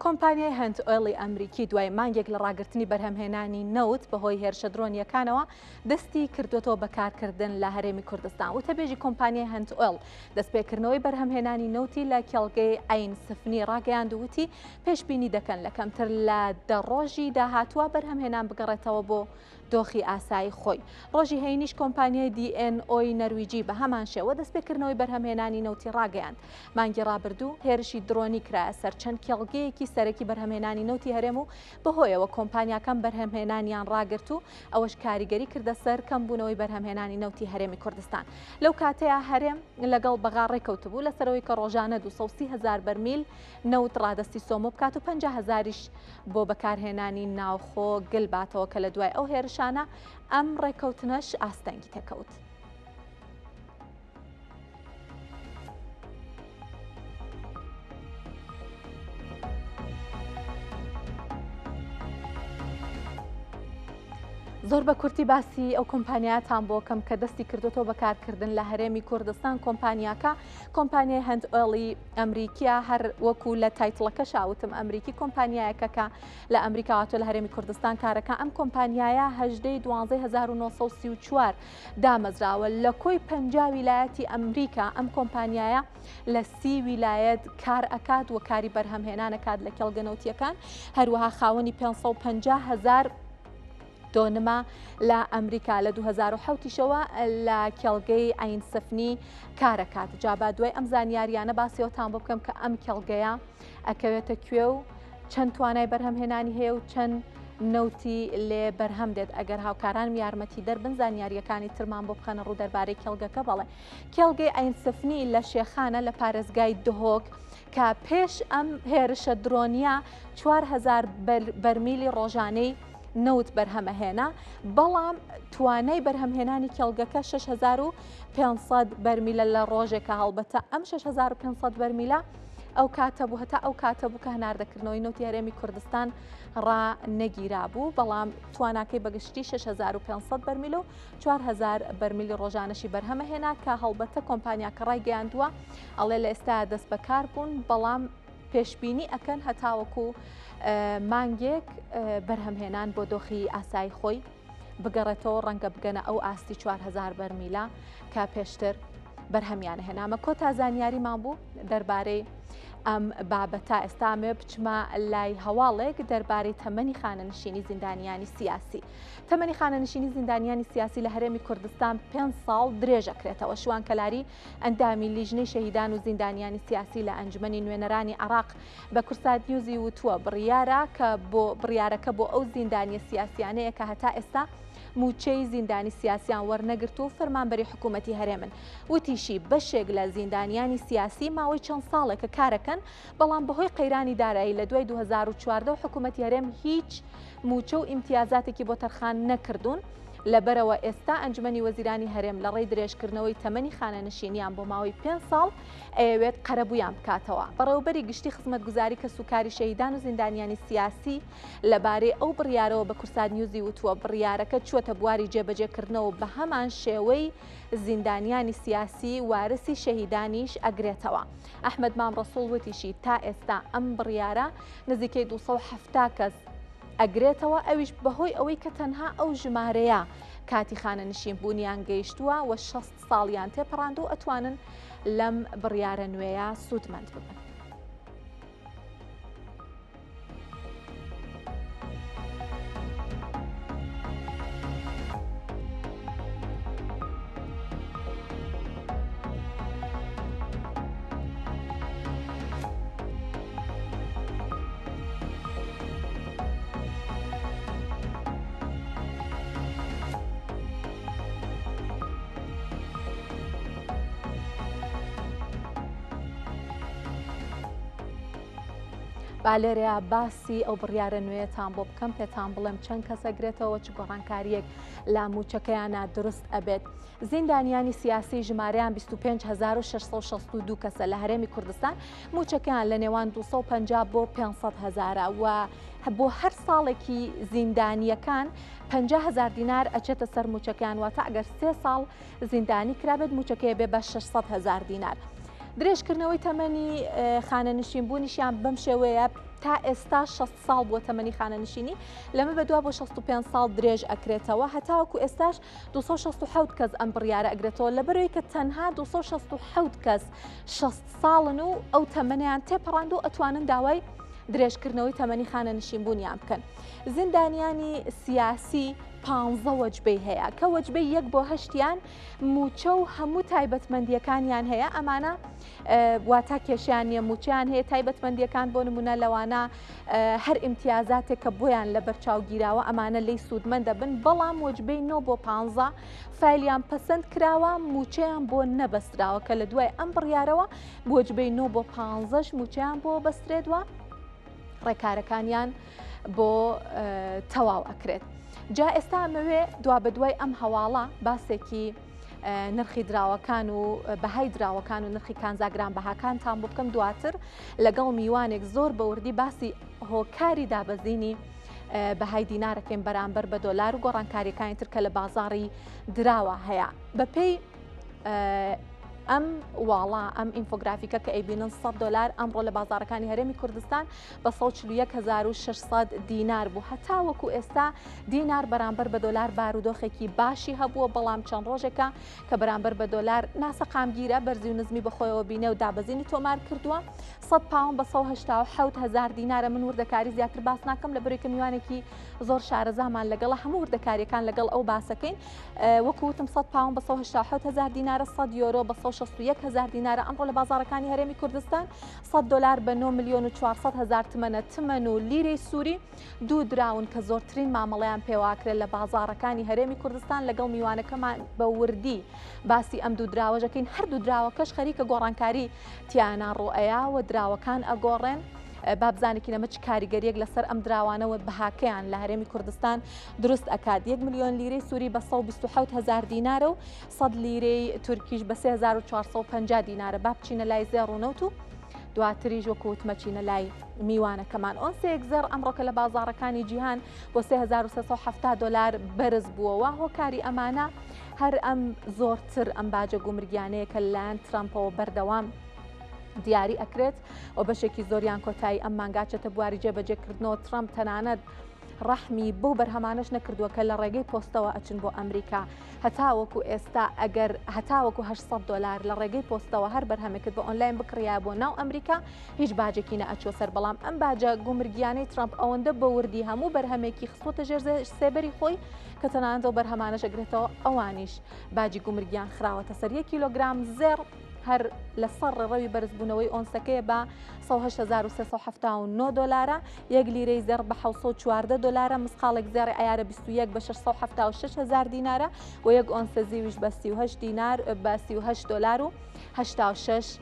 کۆمپانیای هەنت ئۆیڵی ئەمریکی دوای مانگێک لە ڕاگرتنی بەرهەمهێنانی نەوت بەهۆی هێرشە درۆنییەکانەوە دەستی کردووەتەوە بە کارکردن لە هەرێمی کوردستان. وتەبێژی کۆمپانیای هەنت ئۆیڵ دەستپێکردنەوەی بەرهەمهێنانی نەوتی لە کێڵگەی عەین سفنی ڕاگەیاند و وتی پێشبینی دەکەن لە کەمتر لە دە ڕۆژی داهاتووە بەرهەمهێنان بگەڕێتەوە بۆ دۆخی ئاسایی خۆی. ڕۆژی هەینیش کۆمپانیای دی ئێن ئۆی نەرویجی بە هەمان شێوە دەستپێکردنەوەی بەرهەمهێنانی نەوتی ڕاگەیاند. مانگی ڕابردوو هێرشی درۆنی کرایە سەر چەند کێڵگەیەکی سەرەکی بەرهەمهێنانی نەوتی هەرێم و بەهۆیەوە کۆمپانیاکان بەرهەمهێنانیان ڕاگرت و ئەوەش کاریگەری کردە سەر کەمبوونەوەی بەرهەمهێنانی نەوتی هەرێمی کوردستان. لەو کاتەیا هەرێم لەگەڵ بەغا ڕێکەوتبوو لەسەرەوەی کە ڕۆژانە 230 هەزار بەرمیل نەوت ڕادەستی سۆمۆ بکات و 50 هەزاریش بۆ بەکارهێنانی ناوخۆ گل باتەوە کە لە دوای ئەو هێرشانە ئەم ڕێکەوتنەش ئاستەنگی تێکەوت. زۆر بە کورتی باسی ئەو کۆمپانیاتان بۆ کەم کە دەستی کردوتەوە بەکارکردن لە هەرێمی کوردستان کۆمپانیاکە کۆمپانیای هەند ئۆیڵی ئەمریکیە هەر وەکو لە title ەکە شاوتم ئەمریکی کۆمپانیایەکە کە لە ئەمریکا هاتووە لە هەرێمی کوردستان کارەکە ئەم کۆمپانیایە هەژدەی دوانزەی 1934 دامەزراوە لە کۆی 50 ویلایەتی ئەمریکا ئەم کۆمپانیایە لە سی ویلایەت کار ئەکات و کاری بەرهەمهێنان ئەکات لە کێڵگە نەوتیەکان هەروەها خاوەنی 550 هزار دۆنمە لە ئەمریکا لە 2007 یشەوە لە کێڵگەی عەین سفنی کارەکات جا با دوای ئەم زانیاریانە باسیەوەتان بۆ بکەم کە ئەم کێڵگەیە ئەکەوێتە کوێ و چەند توانای بەرهەمهێنانی هەیە و چەند نەوتی لێ بەرهەم دێت ئەگەر هاوکارانم یارمەتی دەربن زانیاریەکانی ترمان بۆ بخەنە ڕوو دەربارەی کێڵگەکە بەڵێ کێڵگەی عەین سفنی لە شێخانە لە پارێزگای دهۆک کە پێش ئەم هێرشە درۆنیە 4000 بەرمیلی ڕۆژانەی نەوت بەرهەمەهێنا، بەڵام توانای بەرهەمهێنانی کێڵگەکە 6500 بەرمیلە لە ڕۆژێکە، هەڵبەتە ئەم 6500 بەرمیلە ئەو کاتە بوو هەتا ئەو کاتە بوو کە هەناردەکردنەوەی نەوتی هەرێمی کوردستان ڕانەگیرابوو، بەڵام تواناکەی بەگشتی 6500 بەرمیل و 4000 بەرمیلی ڕۆژانەشی بەرهەمەهێنا کە هەڵبەتە کۆمپانیاکە ڕایگەیاندووە ئەڵێ لە ئێستا دەست بەکار بوون بەڵام پێشبینی ئەکەن هەتاوەکو مانگێک بەرهەمهێنان بۆ دۆخی ئاسایی خۆی بگەڕێتەوە ڕەنگە بگەنە ئەو ئاستی 4000 بەرمیلە کە پێشتر بەرهەمیان هێنامە کۆتا زانیاریمان بوو دەربارەی ئەم بابەتە ئێستا مێ بچمە لای هەواڵێک دەربارەی تەمەنی خانەنشینی زیندانیانی سیاسی تەمەنی خانەنشینی زیندانیانی سیاسی لە هەرێمی کوردستان پێ ساڵ درێژەکرێتەوە شوان کەلاری ئەندامی لیژنەی شەهیدان و زیندانیانی سیاسی لە ئەنجومەنی نوێنەرانی عێراق بە کورسات نیوزی وتووە، بڕیارە کە بۆ بڕیارەکە بۆ ئەو زیندانیە سیاسیانەیە کە هەتا ئێستا مووچەی زیندانی سیاسیان وەرنەگرتووە و فەرمانبەری حکوومەتی هەرێمن. وتیشی، بەشێک لە زیندانیانی سیاسی ماوەی چەند ساڵێکە کارەکەن، بەڵام بەهۆی قەیرانی دارایی لە دوای 2014 حکوومەتی هەرێم هیچ مووچە و ئیمتیازاتێکی بۆ تەرخان نەکردوون. لەبەرئەوە ئێستا ئەنجومەنی وەزیرانی هەرێم لەڕێی درێژکردنەوەی تەمەنی خانەنشینیان بۆ ماوەی پێنج ساڵ ئەیەوێت قەرەبوویان بکاتەوە. بەڕێوەبەری گشتی خزمەتگوزاری کەسوکاری شەهیدان و زیندانیانی سیاسی لەبارەی ئەو بڕیارەوە بە کوردسات نیوزی وتووە، بڕیارەکە چووەتە بواری جێبەجێکردنەوە و بەهەمان شێوەی زیندانیانی سیاسی وارسی شەهیدانیش ئەگرێتەوە. ئەحمەد مام ڕەسوڵ وتیشی، تا ئێستا ئەم بڕیارە نزیکەی 270 کەس ئەگرێتەوە، ئەویش بەهۆی ئەوەی کە تەنها ئەو ژمارەیە کاتی خانەنشین بوونیان گەیشتووە و 60 ساڵیان تێپەڕاندوو ئەتوانن لەم بڕیارە نوێیە سوودمەند ببن. با لێرەیا باسی ئەو بڕیارە نوێیەتان بۆ بکەم پێتان بڵێم چەند کەس ئەگرێتەوە چ گۆڕانکارییەک لە مووچەکەیانا دروست ئەبێت. زیندانیانی سیاسی ژمارەیان 25662 کەسە لە هەرێمی کوردستان مووچەکەیان لە نێوان 250 بۆ 500 هەزارە و بۆ هەر ساڵێکی زیندانییەکان 50 هەزار دینار ئەچێتە سەر مووچەکەیان واتە ئەگەر سێ ساڵ زیندانی کرابێت مووچەکەی بێ بە 600 هەزار دینار. درێژکردنەوەی تەمەنی خانەنشین بوونیشیان بەم شێوەیە تا ئێستا 60 ساڵ بووە تەمەنی خانەنشینی لەمە بەدوا بۆ 65 ساڵ درێژ ئەکرێتەوە هەتاوەکو ئێستاش 267 کەس ئەم بڕیارە ئەگرێتەوە لەبەرەوەی کە تەنها 267 کەس 60 ساڵن و ئەو تەمەنیان تێپەڕاند و ئەتوانن داوای درێژکردنەوەی تەمەنی خانەنشین بوونیان بکەن. زیندانیانی سیاسی پانزە وەجبەی هەیە کە وەجبەی یەک بۆ هەشتیان مووچە و هەموو تایبەتمەندیەکانیان هەیە ئەمانە واتا کێشیان نییە مووچەیان هەیە تایبەتمەندیەکان بۆ نمونە لەوانە هەر ئیمتیازاتێک کە بۆیان لە بەرچاو گیراوە ئەمانە لی سوودمەند دەبن بەڵام وەجبەی 9 بۆ پانزە فایلیان پەسەند کراوە مووچەیان بۆ نەبەستراوە کە لە دوای ئەم بڕیارەوە وەجبەی 9 بۆ پانزەش مووچەیان بۆ بەسترێت وە ڕێکارەکانیان بۆ تەواو ئەکرێت. جا ئێستا ئەمەوێ دوابەدوای ئەم هەواڵە باسێکی نرخی دراوەکان و بەهای دراوەکان و نرخی کانزا گرانبەهاکانتان بۆ بکەم دواتر لەگەڵ میوانێک زۆر بەوردی باسی هۆکاری دابەزینی بەهای دینارەکەین بەرامبەر بە دۆلار و گۆڕانکاریەکانی تر کە لە بازاڕی دراوە هەیە بەپێی ئەم واڵا ئەم ئینفۆگرافیکە کە ئەیبینن 100 دلار ئەمڕۆ لە بازارەکانی هەرێمی کوردستان بە 141600 دینار بوو هەتا وەکو ئێستا دینار بەرامبەر بە دۆلار بارودۆخێکی باشی هەبووە بەڵام چەند ڕۆژێکە کە بەرامبەر بە دۆلار ناسەقامگیرە بەرزی و نزمی بەخۆیەوە بینێ و دابەزینی تۆمار کردووە 100 پاوەند بە 1970 هزار دینارە من وردەکاری زیاتر باس ناکەم لە بەرەی کە میوانێکی زۆر شارەزامان لەگەڵە هەموو وردەکاریەکان لەگەڵ ئەو باسەکەین وەکو وتم 100 پاوەند بە 187 هزار دینارە 100 یۆرۆ بە 161 هزار دینارە ئەمڕۆ لە بازاڕەکانی هەرێمی کوردستان 100 دلار بە 9 ملیۆن و 400 هزار تمەنە تمەن و لیرەی سووری دوو دراون کە زۆرترین مامەڵەیان پێواکرێت لە بازاڕەکانی هەرێمی کوردستان لەگەڵ میوانەکەمان بە وردی باسی ئەم دوو دراوەژەکەین هەردوو دراوەکەش خەریکە گۆڕانکاری تیانا ڕوئەیا و دراوەکان ئەگۆڕێن. با بزانێکین ئەمە چ کاریگەریەک لەسەر ئەم دراوانەوە بەهاکەیان لە هەرێمی کوردستان دروست ئەکات یەک ملیۆن لیرەی سووری بە 127 هزار دینارە و 100 لیرەی تورکیش بە 3450 دینارە با بچینە لای زێڕ و نەوت و دواتریش وەکو وتمە چینە لای میوانەکەمان ئۆنسەیەک زێڕ ئەمڕۆکە لە بازاڕەکانی جیهان بۆ 3370 دلار بەرز بووەوە هۆکاری ئەمانە هەر ئەم زۆرتر ئەم باجە گومرگیانەیە کە لەلایەن ترەمپەوە بەردەوام دیاری ئەکرێت و بەشێکی زۆریان کۆتایی ئەم مانگاچێتە بواری جێبەجێکردنەوە ترەمپ تەنانەت ڕەحمی بەو بەرهەمانەش نەکردووە کە لە ڕێگەی پۆستەوە ئەچن بۆ ئەمریکا هەتاوەکو ئێستا ئەگەر هەتاوەکو 800 دلار لە ڕێگەی پۆستەوە هەر بەرهەمێکت بە ئۆنلاین بکڕیا بۆ ناو ئەمریکا هیچ باجێکی نەئەچوە سەر بەڵام ئەم باجە گومرگیانەی ترامپ ئەوەندە بە وردی هەموو بەرهەمێکی خستوەتە ژێر سێبەری خۆی کە تەنانەت ئەو بەرهەمانەش ئەگرێتەوە ئەوانیش باجی گومرگیان خراوەتە سەر یەک کیلۆگرام زێڕ هەر لەسەر ڕێڕەوی بەرزبوونەوەی ئۆنسەکەیە بە 108379 دۆلارە، یەک لیرەی زێڕ بە 714 دۆلارە، مسقاڵێک زێڕی عەیارە 21 بە 676 هەزار دینارە و یەک ئۆنسە زیویش بە 38 دینار بە 38 دۆلار و 86.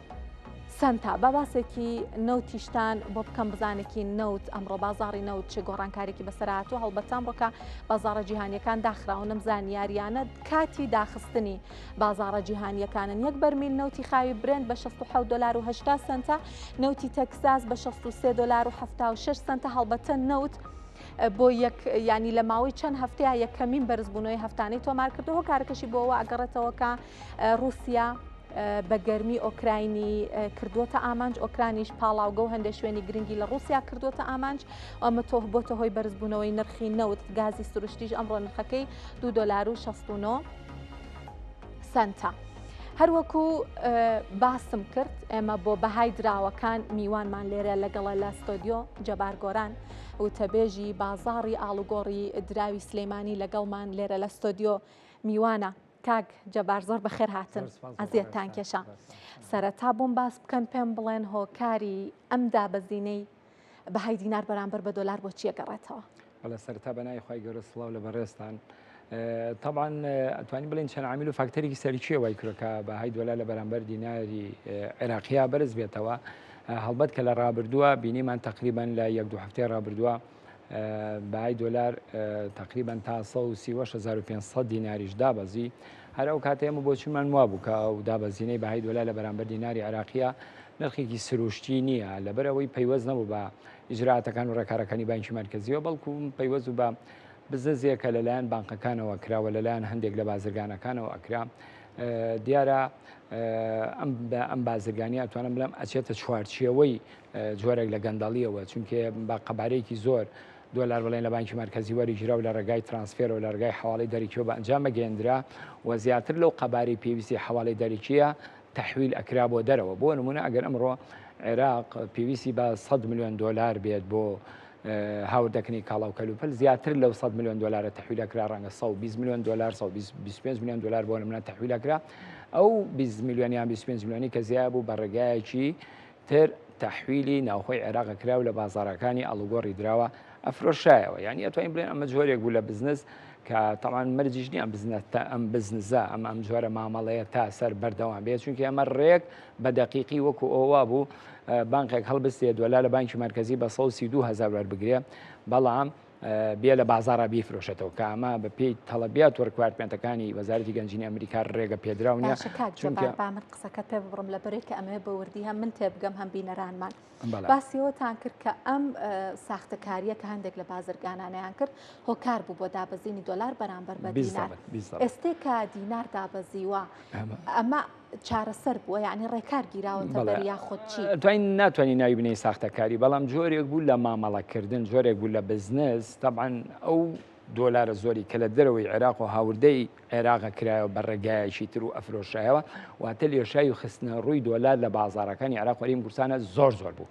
سەنتە. با باسێکی نەوتیشتان بۆ بکەم بزانێکی نەوت ئەمڕۆ بازاڕی نەوت چ گۆڕانکارێکی بەسەر هاتووە، هەڵبەتە ئەمڕۆکە بازاڕە جیهانیەکان داخراون ئەم زانیاریانە کاتی داخستنی بازاڕە جیهانیەکانن. یەک بەرمیل نەوتی خاوی برێنت بە 67 دلار و 80 سەنتە، نەوتی تەکساس بە 63 دلار و 76 سەنتە. هەڵبەتە نەوت بۆ یەک ینی لە ماوەی چەند هەفتەیە یەکەمین بەرزبوونەوەی هەفتانەی تۆمار کردو هۆکارەکەشی بۆ ئەوە ئەگەڕێتەوە کە ڕووسیا بە گەرمی ئۆکراینی کردووەتە ئامانج، ئۆکرانیش پاڵاوگە و هەندێک شوێنی گرنگی لە ڕووسیا کردووەتە ئامانج، ئەمە تۆ بۆتە هۆی بەرزبوونەوەی نرخی نەوت. گازی سروشتیش ئەمڕۆ نرخەکەی 2 دۆلار و 69 سەنتە. هەروەکو باسم کرد ئێمە بۆ بەهای دراوەکان میوانمان لێرە لەگەڵە لە ستۆدیۆ جەبار گۆران وتەبێژی بازاڕی ئاڵوگۆڕی دراوی سلەیمانی لەگەڵمان لێرە لە ستۆدیۆ میوانە. کاک جەبار زۆر بەخێر هاتن ئەزیەتتان کێشا. سەرەتا بۆم باس بکەن پێم بڵێن هۆکاری ئەم دابەزینەی بەهای دینار بەرامبەر بە دۆلار بۆ چیە گەڕێتەوە؟ بەڵێ سەرەتا بە ناوی خوای گەورە سڵاو لە بەڕێزتان. طبعا ئەتوانین بڵێن چەند عامل و فاکتەرێکی سەرکیە وای کردووە کە بەهای دۆلار لە بەرامبەر دیناری عێراقیە بەرز بێتەوە. هەڵبەت کە لە ڕابردووە بینیمان تقریبا لە یەک دوو هەفتەی ڕابردووە بەهای دۆلار تقریبا تا 136500 دیناریش دابەزی. هەر ئەو کاتە ئێمە بۆچوونمان وابوو کە ئەو دابەزینەی بەهای دۆلار لە بەرامبەر دیناری عێراقیە نرخێکی سروشتی نییە، لەبەر ئەوەی پەیوەست نەبوو بە ئیجراتەکان و ڕێکارەکانی بانکی مەرکەزیەوە، بەڵکو پەیوەست بوو بە بزنسێک کە لەلایەن بانقەکانەوە کراوە، لەلایەن هەندێک لە بازرگانەکانەوە ئەکرا. دیارە ئەم بازرگانی ئەتوانم بڵێم ئەچێتە چوارچێوەی جۆرێک لە گەندەڵیەوە، چونکە بە قەبارەیەکی زۆر دۆلار بڵێن لە بانکی مەرکەزی وەریگیرا و لە ڕێگای ترانسفێرەوە لە ڕێگای حواڵەی دەرەکیەوە بە ئەنجام ئەگەیەندرا و زیاتر لەو قەبارەی پێویستی حواڵەی دەرەکیە تەحویل ئەکرا بۆ دەرەوە. بۆ نمونە ئەگەر ئەمڕۆ عێراق پێویستی بە 100 ملیۆن دۆلار بێت بۆ هاوردەکردنی کاڵا و کەلوپەل، زیاتر لەو 100 ملیۆن دۆلارە تەحویل ئەکرا، ڕەنگە 120 ملیۆن دۆلار 125 ملیۆن دۆلار بۆ نمونە تەحویل ئەکرا. ئەو 20 ملیۆن یان 25 ملیۆنی کە زیاد بوو بە ڕێگایەکی تر تەحویلی ناوخۆی عێراق کرا و لە بازاڕەکانی ئاڵوگۆڕی دراوە ئەفرۆشرایەوە. یعنی ئەتوانین بڵێن ئەمە جۆرێک بوو لە بزنس کە تەمان مەرجیش نییە ئەم بزنە تا ئەم بزنزە ئەم ئەم جۆرە مامەڵەیە تا سەر بەردەوام بێت، چونکە ئەمە ڕێک بە دەقیقی وەکو ئەوە بوو بانقێک هەڵبستێ دۆلار لە بانکی مەرکەزی بە 132 هەزار وەربگرێ، بەڵام بێ لە بازاڕا بیفرۆشێتەوە کە ئەمە بە پێی تەڵەبیات و requirement ەکانی وەزارەتی گەنجینەی ئەمریکا ڕێگە پێدراو نییە. باشە کاک جەبار با من قسەکەت پێ ببڕم لەبەرەی کە ئەمەوێ بە وردی هەم من تێبگەم هەم بینەرانمان. باسی ئەوەتان کرد کە ئەم ساختەکارییە کە هەندێک لە بازرگانانیان کرد هۆکار بوو بۆ دابەزینی دۆلار بەرامبەر بە دینار. ئێستێ کە دینار دابەزیوە ئەمە چارەسەر بووە یعنی ڕێکار گیراوەتە بەر یاخود چی؟ توانین ناتوانین ناوی بنێین ساختەکاری، بەڵام جۆرێک بوو لە مامەڵەکردن، جۆرێک بوو لە بزنس. تەبعەن ئەو دۆلارە زۆری کە لە دەرەوەی عێراق و هاوردەی عێراقە کرایەوە بە ڕێگایەکی تر و ئەفرۆشایەوە، واتە لێشاوی خستنە ڕووی دۆلار لە بازاڕەکانی عێراق و هەرێمی کوردستانە زۆر زۆر بوو.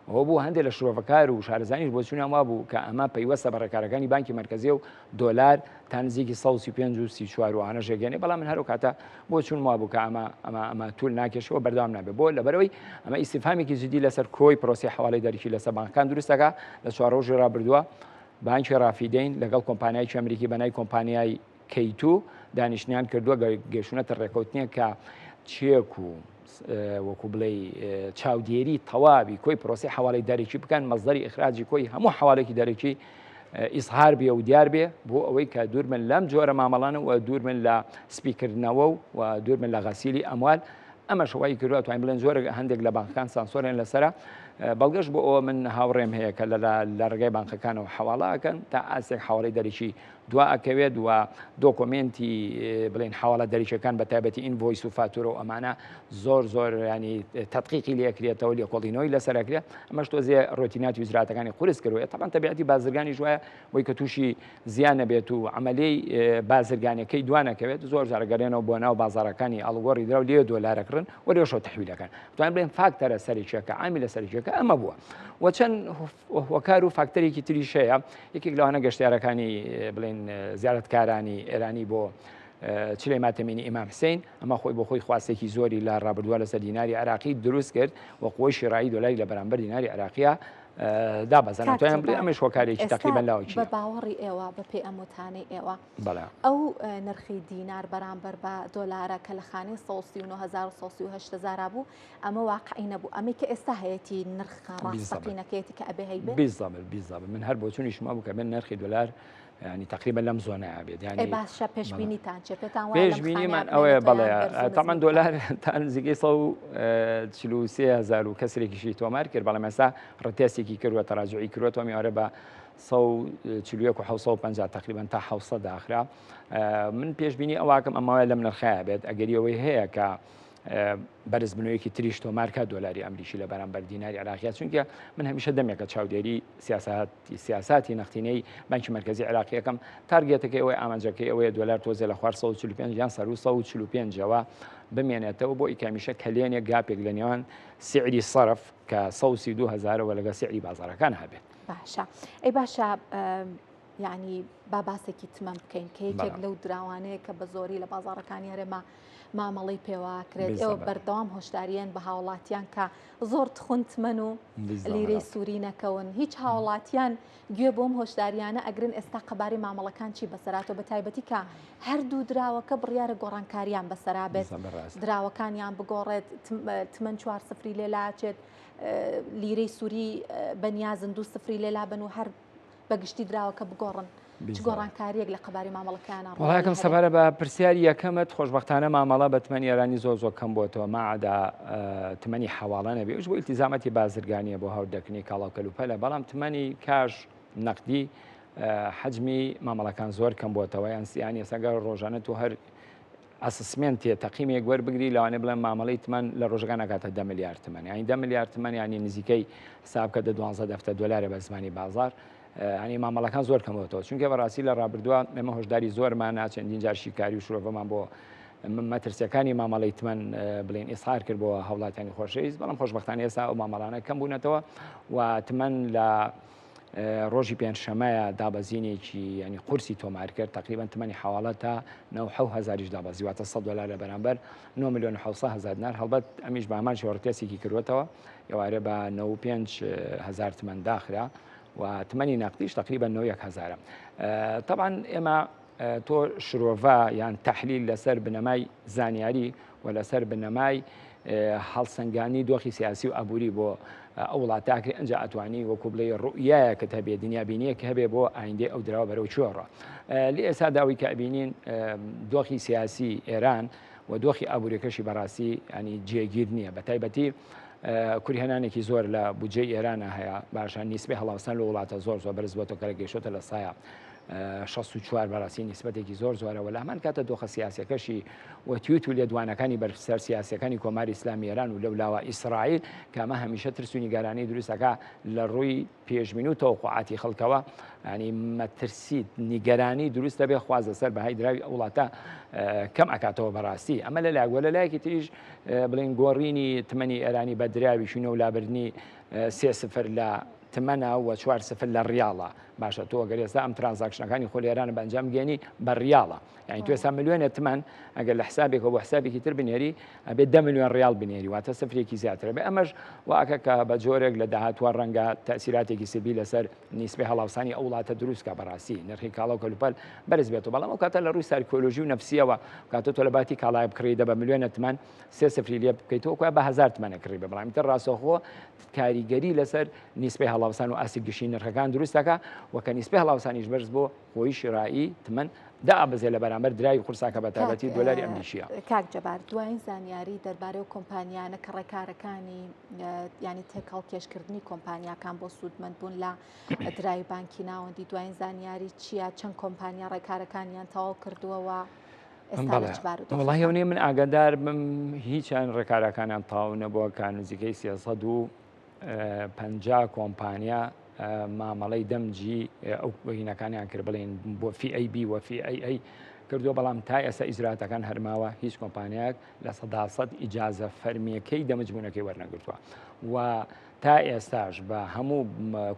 ئەوە بوو هەندێک لە شرۆڤەکار و شارەزانیش بۆچوونیان وابوو کە ئەمە پەیوەستە بە ڕێکارەکانی بانکی مەرکەزی و دۆلار تا نزیکی 135 و 34 و ئەوانەش ئەگەیەنێ، بەڵام من هەرو کاتە بۆچوونم وابوو کە ئەمە ئەمە ئەمە توول ناکێشەوە بەردەوام نابێت، بۆ لەبەرەوەی ئەمە ئیستیفهامێکی جدی لەسەر کۆی پرۆسەی حەواڵەی دەرەکی لەسەر بانکەکان دروست دەکا. لە چوار ڕۆژی ڕابردووە بانکی ڕافیدەین لەگەڵ کۆمپانیایەکی ئەمریکی بە ناوی کۆمپانیای کەیتو دانیشتنیان کردووە، گەیشتوونەتە ڕێکەوتنێک کە چێک و وەکو بڵێی چاودێری تەواوی کۆی پرۆسی حواڵی دەرەکی بکەن، مەزدەری ئیخراجی کۆی هەموو حواڵێکی دەرەکی ئیزهار بێ و دیار بێ، بۆ ئەوەی کە دوور بن لەم جۆرە مامەڵانە و دوور بن لە سپیکردنەوە و دوور بن لە غەسیلی ئەموال. ئەمەش وای کردووە توانین بڵێن زۆرێک هەندێک لە بانقەکان سانسۆریان لەسەرە. بەڵگەش بۆ ئەوە من هاوڕێم هەیە کە لە ڕێگای بانقەکانەوە حواڵە ئەکەن تا ئاستێک حواڵەی دەرەکی دوا ئەکەوێت و دۆکۆمێنتی بڵێن حواڵە دەرەکیەکان بە تایبەتی invoice و فاتورە و ئەمانە زۆر زۆر ینی تەدقیقی لێکرێتەوە، لێکۆڵینەوەی لەسەر ئەکرێت. ئەمەش تۆزێ ڕۆتیناتی ئیجرائاتەکانی قورس کردووە. تەبعەن تەبیعەتی بازرگانیش وایە بۆی کە تووشی زیان نەبێت و عەمەلەی بازرگانیەکەی دوا نەکەوێت، زۆر جار گەرێنەوە بۆ ناو بازاڕەکانی ئاڵوگۆڕی دراو لێ دۆلارەکڕن و لێشەوە تەحویلەکەن. توانین بڵێن فاکتەرە سەرەکیەکە، عامیلە سەرەکیەکە ئەمە بووە و چەند هۆکار و فاکتەرێکی تریش هەیە. یەکێک لەوانە گەشتیارەکانی بڵێن زیارەتکارانی ئێرانی بۆ چلەی ماتەمینی ئیمام حسین، ئەمە خۆی بۆ خۆی خواستێکی زۆری لە ڕابردووە لەسەر دیناری عێراقی دروست کرد و قوەی شیرایی دۆلاری لە بەرامبەر دیناری عێراقیە دابەزاند توانم بڵێ ئەمەش هۆکارێکی تقریبا لاوەکی بە باوەڕی ئێوە بە پێی ئەم وتانەی ئێوە ئەو نرخی دینار بەرامبەر بە دۆلارە کە لە خانەی 1930 هزارا بوو ئەمە واقعی نەبوو ئەمەی کە ئێستا هەیەتی نرخە ڕاستەقینەکەیەتی کە ئەبێ هەیبێ بیزەبر بیزەبر من هەر بۆچوونی شما بوو کە بێن نرخی دۆلار ینی تقریبا لەم zone ە بێت ینی باشە پێشبینیتان چێ پێتان پێشبینیمان ئەوەیە بەڵێ تامان دۆلار تا نزیکەی 143 هزار و کەسرێکیشی تۆمار کرد بەڵام ئێستا retest ێکی کردووە تەراجعی کردووە تۆمیارە بە 141 و 750 تقریبا تا 700 داخرا من پێشبینی ئەوواکەم ئەمەوە لەم نرخەیە بێت ئەگەری ئەوەی هەیە کە بەرزبوونەوەیەکی تریش تۆمار کات دۆلاری ئەمریکی لە بەرامبەر دیناری عراقیە چونکە من هەمیشە دەمێکە چاودێری سیاساتی سیاساتی نەختینەی بانکی مەرکەزی عراقیەکەم target ەکەی ئەوەی ئامانجەکەی ئەوەیە دۆلار تۆزێ لە خوار 145 یان سەرو 145ەوە بمێنێتەوە بۆ ئیکامیشە کەلێنێک gap ێک لە نێوان سعری سەرف کە 132 هزارەوە لەگە سعری بازارەکان هەبێت باشە ئەی باشە یعنی با باسێکی تمەن بکەین کە یەکێک لەو دراوانەیە کە بە زۆری لە بازاڕەکانی هەرێما مامەڵەی پێواکرێت ئێوە بەردەوام هۆشداریان بە هاوڵاتیان کە زۆر تخون تمەن و لیرەی سووری نەکەون هیچ هاوڵاتیان گوێ بۆم هۆشداریانە ئەگرن ئێستا قەبارەی مامەڵەکان چی بەسەراتەوە بە تایبەتی کە هەردوو دراوەکە بڕیارە گۆڕانکاریان بەسەرا بێت دراوەکانیان بگۆڕێت تمەن چوار سفری لێ لاچێت لیرەی سووری بەنیازن دوو سفری لێ لابن و هەر بە گشتی دراوەکە بگۆڕن چ گۆڕانکاریەک لە قەبارەی مامەڵەکانە وڵاکەم سەبارە بە پرسیاری یەکەمت خۆشببختانە مامەڵە بە تمەنی ئێرانی زۆر زۆر کەم بۆتەوە ماعدا تمەنی حواڵە نەبێ ئەوش بۆ ئیلتیزاماتی بازرگانیە بۆ هاوردەکردنی کاڵا و کەلوپەلە بەڵام تمەنی cash نەقدی حجمی مامەڵەکان زۆر کەم بۆتەوە یان سیانی ئێستا ڕۆژانە تۆ هەر assessment ێ تەقیمێک وەربگری لەوانەیە بڵێم مامەڵەی تمەن لە ڕۆژەکان ئەگاتە دە ملیار تمەن یانی دە ملیار تمەن یانی نزیکەی حساب کە دە دوانزە دەفتە دۆلارە بە زمانی بازار ینی مامەڵەکان زۆر کەمەوەتەوە چونکە بەڕاستی لە ڕابردووە ئێمە هۆشداری زۆرمان ناچەندین جار شیکاری و شرۆڤەمان بۆ مەترسیەکانی مامەڵەی تمەن بڵین ئیسهار کرد بۆ هاوڵاتیانی خۆشەویست بەڵام خۆشببختانە ئێستا ئەو مامەڵانە کەم بوونەتەوە و تمەن لە ڕۆژی پێنجشەممەیە دابەزینێکی ینی قورسی تۆمار کرد تقریبا تمەنی حواڵە تا 9 هزاریش دابەزی واتە 100 دلار لە بەرامبەر 9 میلیۆن 700 هزار دینار هەڵبەت ئەمیش بە هەمان شێوە retest ێکی کردوێتەوە ئێوارێ بە 95 هزار تمەن داخرا و تمەنی نەقدیش تقریبا 91 هزارە طبعا ئێمە تۆ شرۆڤە یان تەحلیل لەسەر بنەمای زانیاری و لەسەر بنەمای هەڵسەنگانی دۆخی سیاسی و ئابووری بۆ ئەو وڵاتە ئەکرێ ئەنجا ئەتوانی وەکو بڵێ ڕوئیایەکت هەبێ دنیابینیەک هەبێ بۆ ئایندەی ئەو دراوە بەرەو کوێ ڕا لە ئێستا داوی کە ئەبینین دۆخی سیاسی ئێران و دۆخی ئابووریەکەشی بەڕاستی ینی جێگیر نییە بە تایبەتی کورهێنانێکی زۆر لە بودجەی ئێرانە هەیە باشە نیسبەی هەڵاوسان لە وڵاتە زۆر زۆر بەرز بۆتەوە کە گەیشتۆتە لە سایە 64 بەڕاستی نیسبەتێکی زۆر زۆرە وە لە هەمان کاتە دۆخە سیاسەکەشی و تویت و لێدوانەکانی بەرپرسە سیاسیەکانی کۆماری ئیسلامی ئێران و لەولاوە ئیسرائیل کە ئەمە هەمیشە ترس و نیگەرانی دروست ئەکا لە ڕووی پێشبینی و تەوەقوعاتی خەڵکەوە ینی مەترسیت نیگەرانی دروست دەبێ خواز لەسەر بەهای دراوی ئەو وڵاتە کەم ئەکاتەوە بەڕاستی ئەمە لە لایەک وە لە لایەکی تریش بڵێن گۆڕینی تمەنی ئێرانی بە دراوی شینە و لابردنی سێ سفر لە تمەنە و چوار سفر لە ڕیاڵە باشە تۆ گەر ئێستا ئەم transaction ەکانی خۆ لە ئێران بە ئەنجام گەێنی بە ڕیاڵە یانی تۆ ئێستا ملیۆنێ تمەن ئەگەر لە حسابێکەوە بۆ حسابێکی تر بنێری ئەبێ دە ملیۆن ڕیال بنێری واتە سفرێکی زیاترە بێ ئەمەش واکە کە بە جۆرێک لە داهاتوە ڕەنگە تەسیراتێکی سلبی لەسەر نیسبەی هەڵاوسانی ئەو وڵاتە دروست کا بەڕاستی نرخی کاڵا و کەلوپەل بەرز بێتەوە بەڵام ئەو کاتە لە ڕووی سایکۆلۆژی و نەفسیەوە کاتە تۆ لە باتی کاڵای بکڕی دە بە ملیۆنە تمەن سێ سفری لێ بکەیتەوە کە بە هزار تمەنە کڕی بە بەڵام تر ڕاستەوخۆ کاریگەری لەسەر نیسبەی هەڵاوسان و ئاستی گشتی نرخەکان دروست دەکا و کە نیسبەی هەڵاوسانیش بەرز بۆ خۆی شرایی تمەن دابەزێ لە بەرامبەر دراوی قورسا کە بە تایبەتی دۆلاری ئەمریکییە. کاک جەبار دوایین زانیاری دەربارەی ئەو کۆمپانیانە کە ڕێکارەکانی یانی تێکهەڵکێشکردنی کۆمپانیاکان بۆ سوودمەند بوون لە دراوی بانکی ناوەندی دوایین زانیاری چییە چەند کۆمپانیا ڕێکارەکانیان تەواو کردووە و ئێستا لە چ بارودۆخێکدان؟ وەڵاهی ئەو نییە من ئاگادار بم هیچیان ڕێکارەکانیان تەواو نەبووە کە نزیکەی 350 کۆمپانیا مامەڵەی دەمجی ئەو بەینەکانیان کرد بڵێن بۆ فی ئەی بی وە فی ئەی ئەی کردووە بەڵام تا ئێستا ئیجراتەکان هەرماوە هیچ کۆمپانیایەک 100% ئیجازە فەرمیەکەی دەمجبوونەکەی وەرنەگرتووە و تا ئێستاش بە هەموو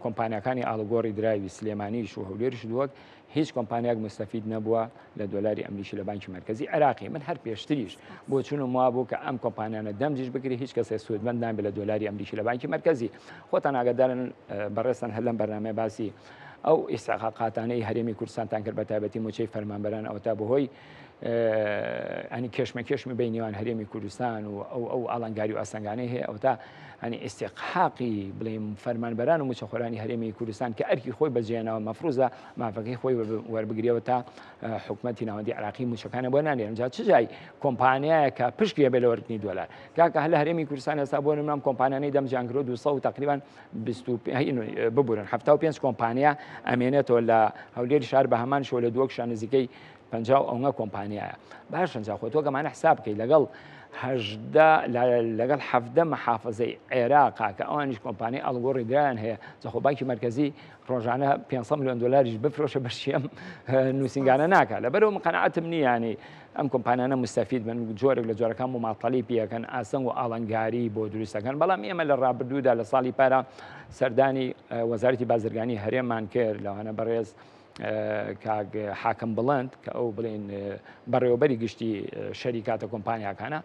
کۆمپانیاکانی ئاڵوگۆڕی دراوی سلێمانیش و هەولێریش دووەک هیچ کۆمپانیاک موستەفید نەبووە لە دۆلاری ئەمریکی لە بانکی مەرکەزی عێراقی. من هەر پێشتریش بۆچوونم وابوو کە ئەم کۆمپانیانە دەمجیش بکرێ هیچ کەسێک سوودمەند نابێت لە دۆلاری ئەمریکی لە بانکی مەرکەزی. خۆتان ئاگادارن بەڕێزتان هەر لەم بەرنامەیە باسی ئەو ئیستحقاقاتانەی هەرێمی کوردستانتان کرد بە تایبەتی مووچەی فەرمانبەران ئەوەتا بەهۆی ئەنی کێشمەکێشمی بەی نێوان هەرێمی کوردستان و ئەو ئەو ئاڵنگاری و ئاسنگانەی هەیە ئەوتا ئەنی ئیستیقحاقی بڵێم فەرمانبەران و موچەخۆرانی هەرێمی کوردستان کە ئەرکی خۆی بەجێنەوە مەفروزە مافەکەی خۆی وەربگرێەوە تا حکومەتی ناوەندی عراقی موچەکانە بۆ نانێرن جا چ جای کۆمپانیایە کە پشکی هەبێ لە وەرگرتنی دۆلار کاکە هەر لە هەرێمی کوردستان ئێستا بۆ نمونە کۆمپانیانەی دەمجیان کرد 200 تقریبا 25 ببورن 75 کۆمپانیا ئەمێنێتەوە لە هەولێری شار بە هەمان شێوە لە دووەکشان نزیکەی 50 ئەوە کۆمپانیایە باشن جا خۆ تۆ گەمانە حساب بکەیت لەگەڵ هەژدە لەگەڵ حەفدە محافزەی عێراقا کە ئەوانیش کۆمپانیای ئاڵوگۆڕی درایان هەیە جا خۆ بانکی مەرکەزی ڕۆژانە 500 میلیۆن دلاریش بفرۆشە بەشی ئەم نووسینگانە ناکات لەبەرەوە من قەناعەتم نییە ینی ئەم کۆمپانیانە مستەفید بن جۆرێک لە جۆرەکان مماطەلی پێەکەن ئاسەنگ و ئاڵنگاری بۆ دروستەکەن بەڵام ئێمە لە ڕابردوودا لە ساڵی پارە سەردانی وەزارەتی بازرگانی هەرێممان کرد لەوانە بەڕێز کاک حاکم بڵند کە ئەو بڵێن بەڕێوەبەری گشتی شەریکاتە کۆمپانیاکانە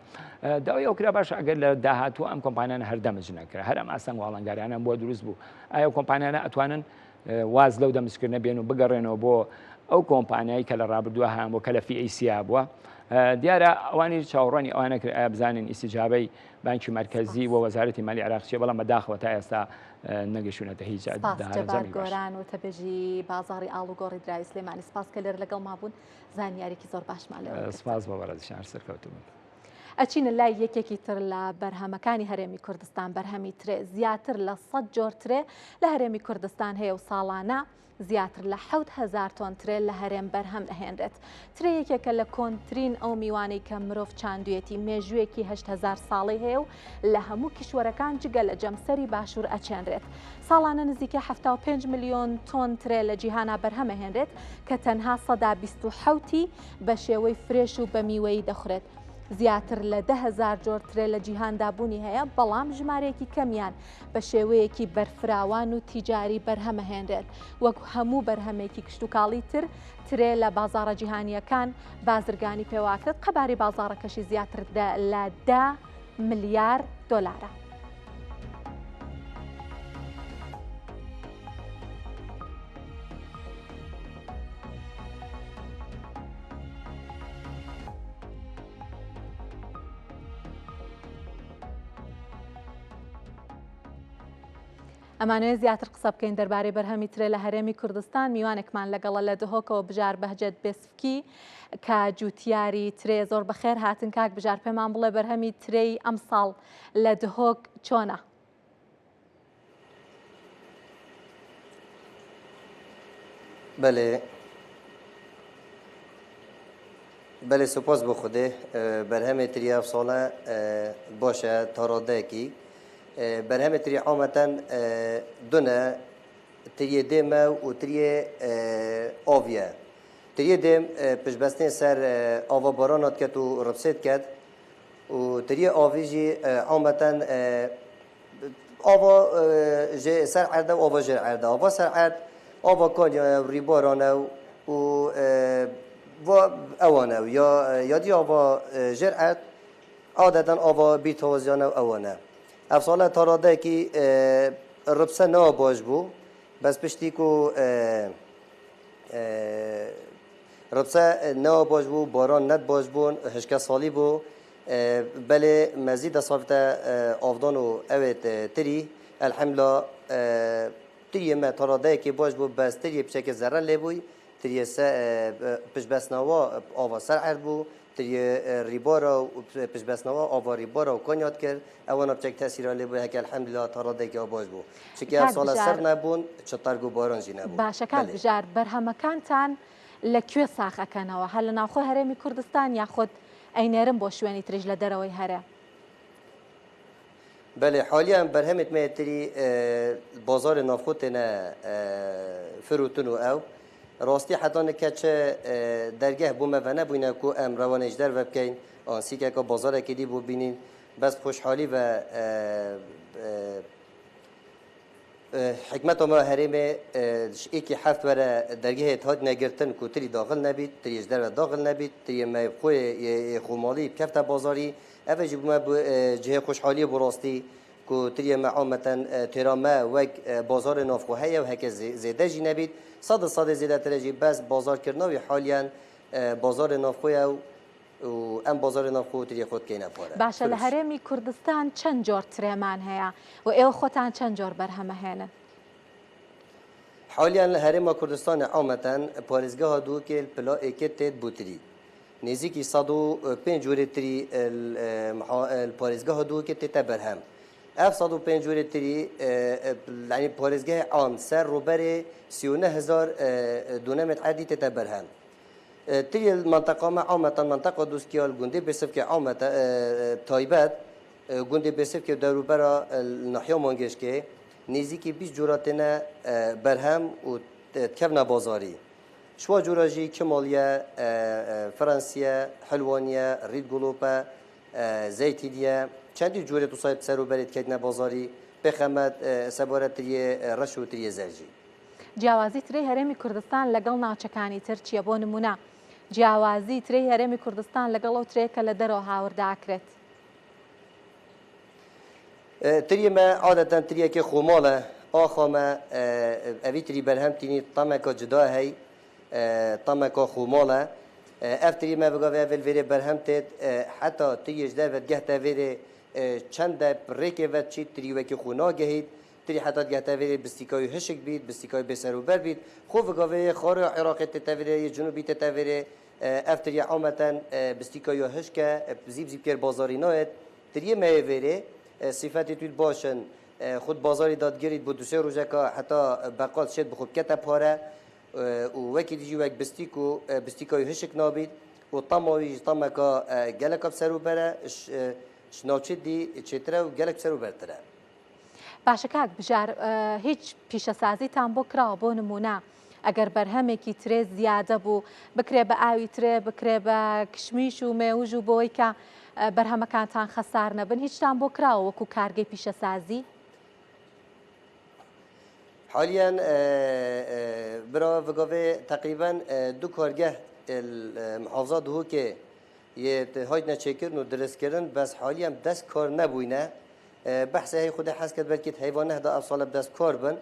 داوای ئەو کرا باش ئەگەر لە داهاتوو ئەم کۆمپانیانە هەردەمج نەکرا هەر ئەم ئاستەنگ و ئاڵنگاریانە بۆ دروست بوو ئایا کۆمپانیانە ئەتوانن واز لەو دەمجکردنە بێن و بگەڕێنەوە بۆ ئەو کۆمپانیایی کە لە ڕابردووە هەیان بۆ کە لە فی ئەیسیا بووە دیارە ئەوانی چاوەڕوانی ئەوانە کرد ئایا بزانین ئیسیجابەی بانکی مەرکەزی و وەزارەتی مالی عێراق چیە بەڵام بەداخەوە تا ئێستا نەگەشتونەتە هیچ سپاس جەبار گۆران وتەبێژی بازاڕی ئاڵوگۆڕی دراوی سلێمانی سپاس کە لێرە لەگەڵما بوون زانیارێکی زۆر باشمان لێ سپاس بۆ بەڕێزیشان سەرکەوتوو بن. ئەچینە لای یەکێکی تر لە بەرهەمەکانی هەرێمی کوردستان بەرهەمی ترێ زیاتر لە 100 جۆر ترێ لە هەرێمی کوردستان هەیە و ساڵانە زیاتر لە 7000 تۆن ترێ لە هەرێم بەرهەم ئەهێنرێت. ترێ یەکێکە لە کۆنترین ئەو میوانەی کە مرۆڤ چاندویەتی، مێژوویەکی 8000 ساڵەی هەیە و لە هەموو کیشوەرەکان جگە لە جەمسەری باشوور ئەچێنرێت. ساڵانە نزیکەی 75 ملیۆن تۆن ترێ لە جیهانا بەرهەم ئەهێنرێت کە تەنها سەدا 27 ی بە شێوەی fresh و بە میوەیی دەخورێت. زیاتر لە 10,000 جۆر ترێ لە جیهاندا بوونی هەیە، بەڵام ژمارەیەکی کەمیان بە شێوەیەکی بەرفراوان و تیجاری بەرهەمەهێنرێت. وەک هەموو بەرهەمێکی کشتوکاڵی تر، ترێ لە بازاڕە جیهانییەکان بازرگانی پێوەئەکرێت، قەبارەی بازاڕەکەشی زیاتر لە دە ملیار دۆلارە. ئەمانەوێت زیاتر قسە بکەین دەربارەی بەرهەمی ترێ لە هەرێمی کوردستان میوانێکمان لەگەڵە لە دهۆکەوە بژار بەهجەت بێسفکی کە جوتیاری ترێ زۆر بەخێر هاتن کاک بژار پێمان بڵێ بەرهەمی ترێی ئەمساڵ لە دهۆک چۆنە؟ بەلێ بەلێ سوپاس بۆ خودێ بەرهەمێ تری ئەو ساڵە باشە تا ڕادەیەکی بەرهەمێ تری عامەتەن دونە تریێ دێمە و تریێ ئاویە تریێ دێم پشتبەستنێ سەر ئاوا بارانات کەت و ڕبسێت کەت و تریێ ئاوی ژی عامەتەن ئاوا ژێ سەر عەردە و ئاوا ژێر عەردە. ئاوا سەر عەرد ئاوا کانیایە و ڕیبارانە و و وا ئەوانە و یا یادی ئاوا ژێر عەرد عادەتەن ئاوا بیر تاوازیانە و ئەوانە. ئەف ساڵە تا ڕادەیەکی ڕبسە نا باش بوو بەس پشتی کو ڕبسە نا باش بوو باران نەت باش بوون هشکە ساڵی بوو بەلێ مەزی دەسافتە ئاڤدان و ئەوێت تری الحمدللە تریێ مە تا ڕادەیەکی باش بوو بەس تریێ پچەکێ زەرەر لێ بووی تریێ پشت بەستنەوە ئاڤا سەر عەرد بوو تریێ ڕیبارە و پشت بەستنەوە ئاڤا ڕیبارە و کانیات کرد ئەوەنە پچەک تەسیرا لێ بووی هەکە الحمدللە تا ڕادەیەکی ئاو باش بوو چونکە ئەم کاک ساڵە بژار سەر نەبوون چ تەرگ و باران ژی نەبوو باشە کاک بەلێ. بژار بەرهەمەکانتان لە کوێ ساغ ئەکەنەوە هەر لە ناوخۆی هەرێمی کوردستان یاخود ئەینێرن بۆ شوێنی تریش لە دەرەوەی هەرێم؟ بەلێ حالیان بەرهەمێت مەیە تری بازارێ ناوخۆ تێنە فروتن و ئەو ڕاستی حەتا نکە چ دەرگەه بۆ مە ڤەنەبوینە کو ئەم رەوانەیش دەرڤە بکەین ئان سیکەکا بازارەکی دی بۆ بینین بەس خۆشحالی ڤە. حکمەتا me herêmê ji êkî heft were dergehê hatine girtin ku tirî daxil nebît, tirî ji derve daxil nebît, tiriyê me bi xwe yê xwemalî bikefte bazarî. Ev jî bi me cihê xweşhaliyê bû rastî ku tiriyê me ameten têra me wek bazarê navxwe heye û heke zêde jî nebît, sed sedê zêdetir e jî bes bazarkirina wî haliyen bazarê navxwe ye û em bazarê navxwe û tiriyê xwe dikeyne pare. باشە لە هەرێمی کوردستان چەند جۆر ترێمان هەیە و ئێوە خۆتان چەند جۆر بەرهەمەهێنن؟ حالیان لە هەرێما کوردستانê عامەتەن parêzgeha Duhokê li pila êkê têt bû tirî. Nêzîkî 105 curê tirî li parêzgeha Duhokê tête berhem. Ev 105 curê tirî yanî parêzgehê am ser rûberê 39 hezar donemê erdî tête berhem. Tirî li menteqa me ameten menteqa Doskiya li gundê Bêsivkê amete taybet gundê Bêsivkê û derûbera li nahiya Mangêşkê nêzîkî 20 cura têne berhem û dikevne bazarî. Şiwa cura jî Kemaliye, Fransiye, Helwaniye, Rîdgolope, Zeytîdiye, çendî curê tu sayê serûberê diketine bazarî, pêxemet sebaret tiriyê reş û tiriyê zer jî. جیاوازی ترێی هەرێمی کوردستان لەگەڵ ناوچەکانی تر چییە؟ بۆ نمونە جیاوازی ترێی هەرێمی کوردستان لەگەڵ ئەو ترێ کە لە دەرەوە هاوردە ئەکرێت. تریە me adeten tiriyekê xwemal e, axa me evî tirî berhem tînî tameka cida hey, tameka xwemal e. Ev tirî me bigave ev li vêrê berhem têt heta tiriyê ji derve digehte vêrê çende rêkê ve çît tirî wekî xwe nagehît, tirî heta digehte vêrê bistîkayî hişik bît, bistîkayî bêserûber bît. Xwe bigave yê xara Iraqê tête vêrê, yê Cunubî tête vêrê, ev tiriye ameten bistîkayî hişk e, zîp zîp kêr bazarî nayet. Tiriyê me yê vêrê sîfetê tu baş in, xwe di bazarî da digirît bo du sê rojeka heta beqal şêt bi xwe bikete pare û wekî dijî wek bistîk û bistîkayî hişik nabît û tama wî ji tameka geleka bi serûber e, ji navçê dî çêtir e û gelek bi serûbertir e. باشە کاک بژار هیچ پیشەسازیتان بۆ کراوە؟ بۆ نمونە ئەگەر بەرهەمێکی ترێ زیادە بوو بکرێ بە ئاوی ترێ، بکرێ بە کشمیش و مێوژ و بۆی کە بەرهەمەکانتان خەسار نەبن، هیچتان بۆ کراوە وەکو کارگەی پیشەسازی؟ حالیاً برا vegavê تقریبا du kargeh محافظа Duhokê yê hatine çêkirin û diristkirin bes haliyan bi dest kar nebûyne. Behsê hey xwedê hez kir belkî heyva neh da ev sale bi dest kar bin.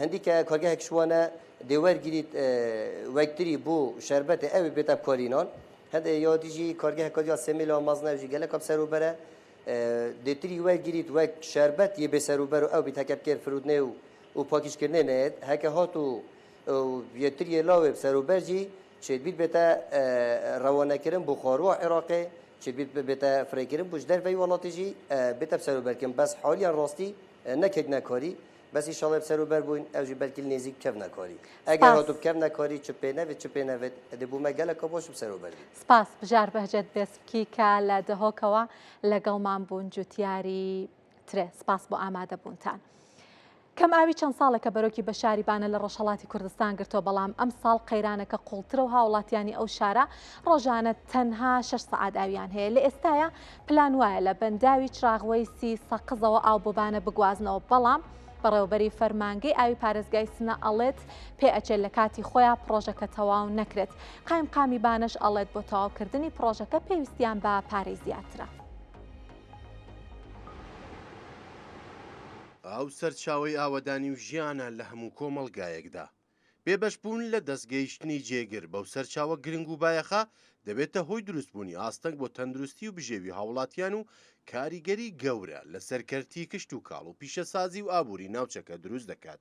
Hindî kargehek ji wan e dê wergirît wektirî bû şerbetê ew ê bête bikarînan. Hindê ya dî jî kargeheka ya sêmêla mezin ew jî geleka bi serûber e. Dê tirî wergirît wek şerbet yê bê serûber û ew bît heke bikêr firûdnê û pakîjkirinê neyêt. Heke hat û yê tiriyê lawê bi serûber jî çêdibît bête rewanekirin bo xwaruwa Iraqê, çêdibît bête firêkirin bo ji derveyî welatê jî bête bi serûberkirin. Bes haliyan rastî neketine karî, bes îşallah bi serûber bûn ew jî belkî li nêzîk bikevne karî. Eger hat û bikevne karî çi pê nevêt çi pê nevêt dê bû me geleka baş û bi serûber bî. سپاس بژار بەهجەت بێسبکی کە لە دهۆکەوە لەگەڵمان بوون جوتیاری ترێ. سپاس بۆ ئامادەبوونتان. کەم ئاوی چەند ساڵێکە بەرۆکی بە شاری بانە لە ڕۆژهەڵاتی کوردستان گرتووە، بەڵام ئەم ساڵ قەیرانەکە قوڵترە و هاوڵاتیانی ئەو شارە ڕۆژانە تەنها 6 سەعات ئاویان هەیە. لە ئێستایا پلان وایە لە بەنداوی چراغوەیسی سەقزەوە ئاو بۆ بانە بگوازنەوە، بەڵام بەڕێوەبەری فەرمانگەی ئاوی پارێزگای سنە ئەڵێت پێ ئەچێت لە کاتی خۆیان پڕۆژەکە تەواو نەکرێت. قایمقامی بانەش ئەڵێت بۆ تەواوکردنی پڕۆژەکە پێویستیان بە پارەی زیاترە. ئاو سەرچاوەی ئاوەدانی و ژیانە لە هەموو کۆمەڵگایەکدا. بێبەشبوون لە دەستگەیشتنی جێگر بەو سەرچاوە گرنگ و بایەخە دەبێتە هۆی دروستبوونی ئاستەنگ بۆ تەندروستی و بژێوی هاوڵاتیان و کاریگەری گەورە لەسەر کەرتی کشتوکاڵ و پیشەسازی و ئابووری ناوچەکە دروست دەکات.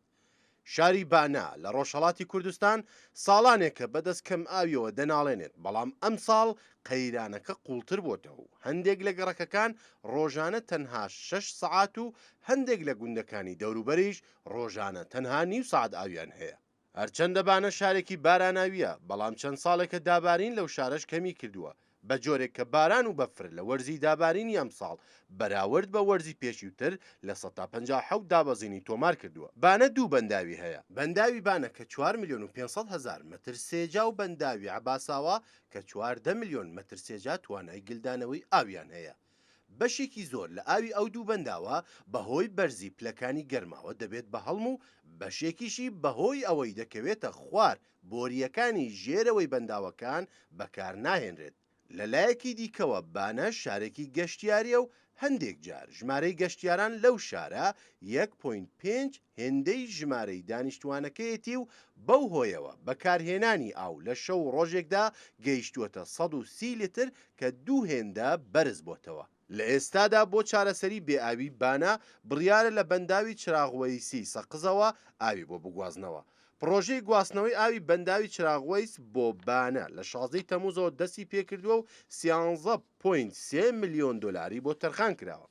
شاری بانە لە ڕۆژهەڵاتی کوردستان ساڵانێکە بەدەست کەم ئاویەوە دەناڵێنێت، بەڵام ئەمساڵ قەیرانەکە قوڵتر بۆتەوە و هەندێک لە گەڕەکەکان ڕۆژانە تەنها شەش سەعات و هەندێک لە گوندەکانی دەوروبەریش ڕۆژانە تەنها نیو سەعات ئاویان هەیە. هەرچەندە بانە شارێکی باراناوییە، بەڵام چەند ساڵێکە دابارین لەو شارەش کەمی کردووە، بە جۆرێک کە باران و بەفر لە وەرزی دابارینی ئەمساڵ بەراورد بە وەرزی پێشووتر 57% دابەزینی تۆمار کردووە. بانە دوو بەنداوی هەیە، بەنداوی بانە کە 4 ملیۆن و 500 هەزار مەتر سێجا و بەنداوی عەباساوا کە 14 ملیۆن مەتر سێجا توانای گلدانەوەی ئاویان هەیە. بەشێکی زۆر لە ئاوی ئەو دوو بەنداوە بەهۆی بەرزی پلەکانی گەرماوە دەبێت بە هەڵم و بەشێکیشی بەهۆی ئەوەی دەکەوێتە خوار بۆرییەکانی ژێرەوەی بەنداوەکان بەکارناهێنرێت. لە لایەکی دیکەوە بانە شارێکی گەشتیارییە و هەندێک جار ژمارەی گەشتیاران لەو شارە یەک point پێنج هێندەی ژمارەی دانیشتووانەکەیەتی و بەو هۆیەوە بەکارهێنانی ئاو لە شەو و ڕۆژێکدا گەیشتووەتە 130 لیتر کە دوو هێندە بەرز بۆتەوە. لە ئێستادا بۆ چارەسەری بێ ئاوی بانە بڕیارە لە بەنداوی چراغوەیسی سەقزەوە ئاوی بۆ بگوازنەوە. پڕۆژەی گواستنەوەی ئاوی بەنداوی چراغوەیس بۆ بانە لە 16 ی تەمووزەوە دەستی پێکردووە و سیانزە point سێ ملیۆن دۆلاری بۆ تەرخان کراوە.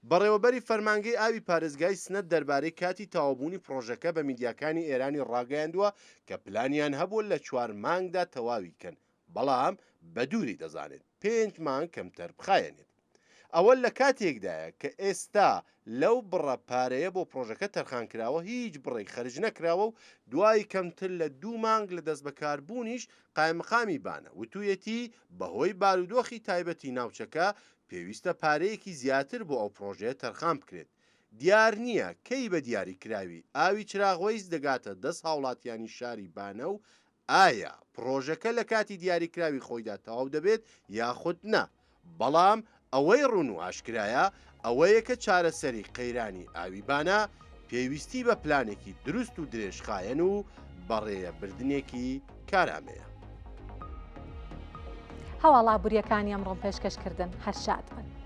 بەڕێوەبەری فەرمانگەی ئاوی پارێزگای سنە دەربارەی کاتی تەواوبوونی پڕۆژەکە بە میدیاکانی ئێرانی ڕاگەیاندووە کە پلانیان هەبووە لە چوار مانگدا تەواوی کەن، بەڵام بە دووری دەزانێت پێنج مانگ کەمتر بخایەنێت. ئەوە لە کاتێکدایە کە ئێستا لەو بڕە پارەیە بۆ پڕۆژەکە تەرخانکراوە هیچ بڕێک خەرج نەکراوە و دوای کەمتر لە دوو مانگ لە دەستبەکاربوونیش قایمقامی بانە وتوویەتی بەهۆی بارودۆخی تایبەتی ناوچەکە پێویستە پارەیەکی زیاتر بۆ ئەو پڕۆژەیە تەرخان بکرێت. دیار نییە کەی بە دیاریکراوی ئاوی چراغوەیس دەگاتە دەست هاوڵاتیانی شاری بانە و ئایا پڕۆژەکە لە کاتی دیاریکراوی خۆیدا تەواو دەبێت یاخود نا، بەڵام ئەوەی ڕوون و ئاشکرایە ئەوەیە کە چارەسەری قەیرانی ئاوی بانە پێویستی بە پلانێکی دروست و درێژخایەن و بەڕێەبردنێکی کارامەیە. هەواڵە ئابوورییەکانی ئەمڕۆم پێشکەش کردن، هەر شاد بن.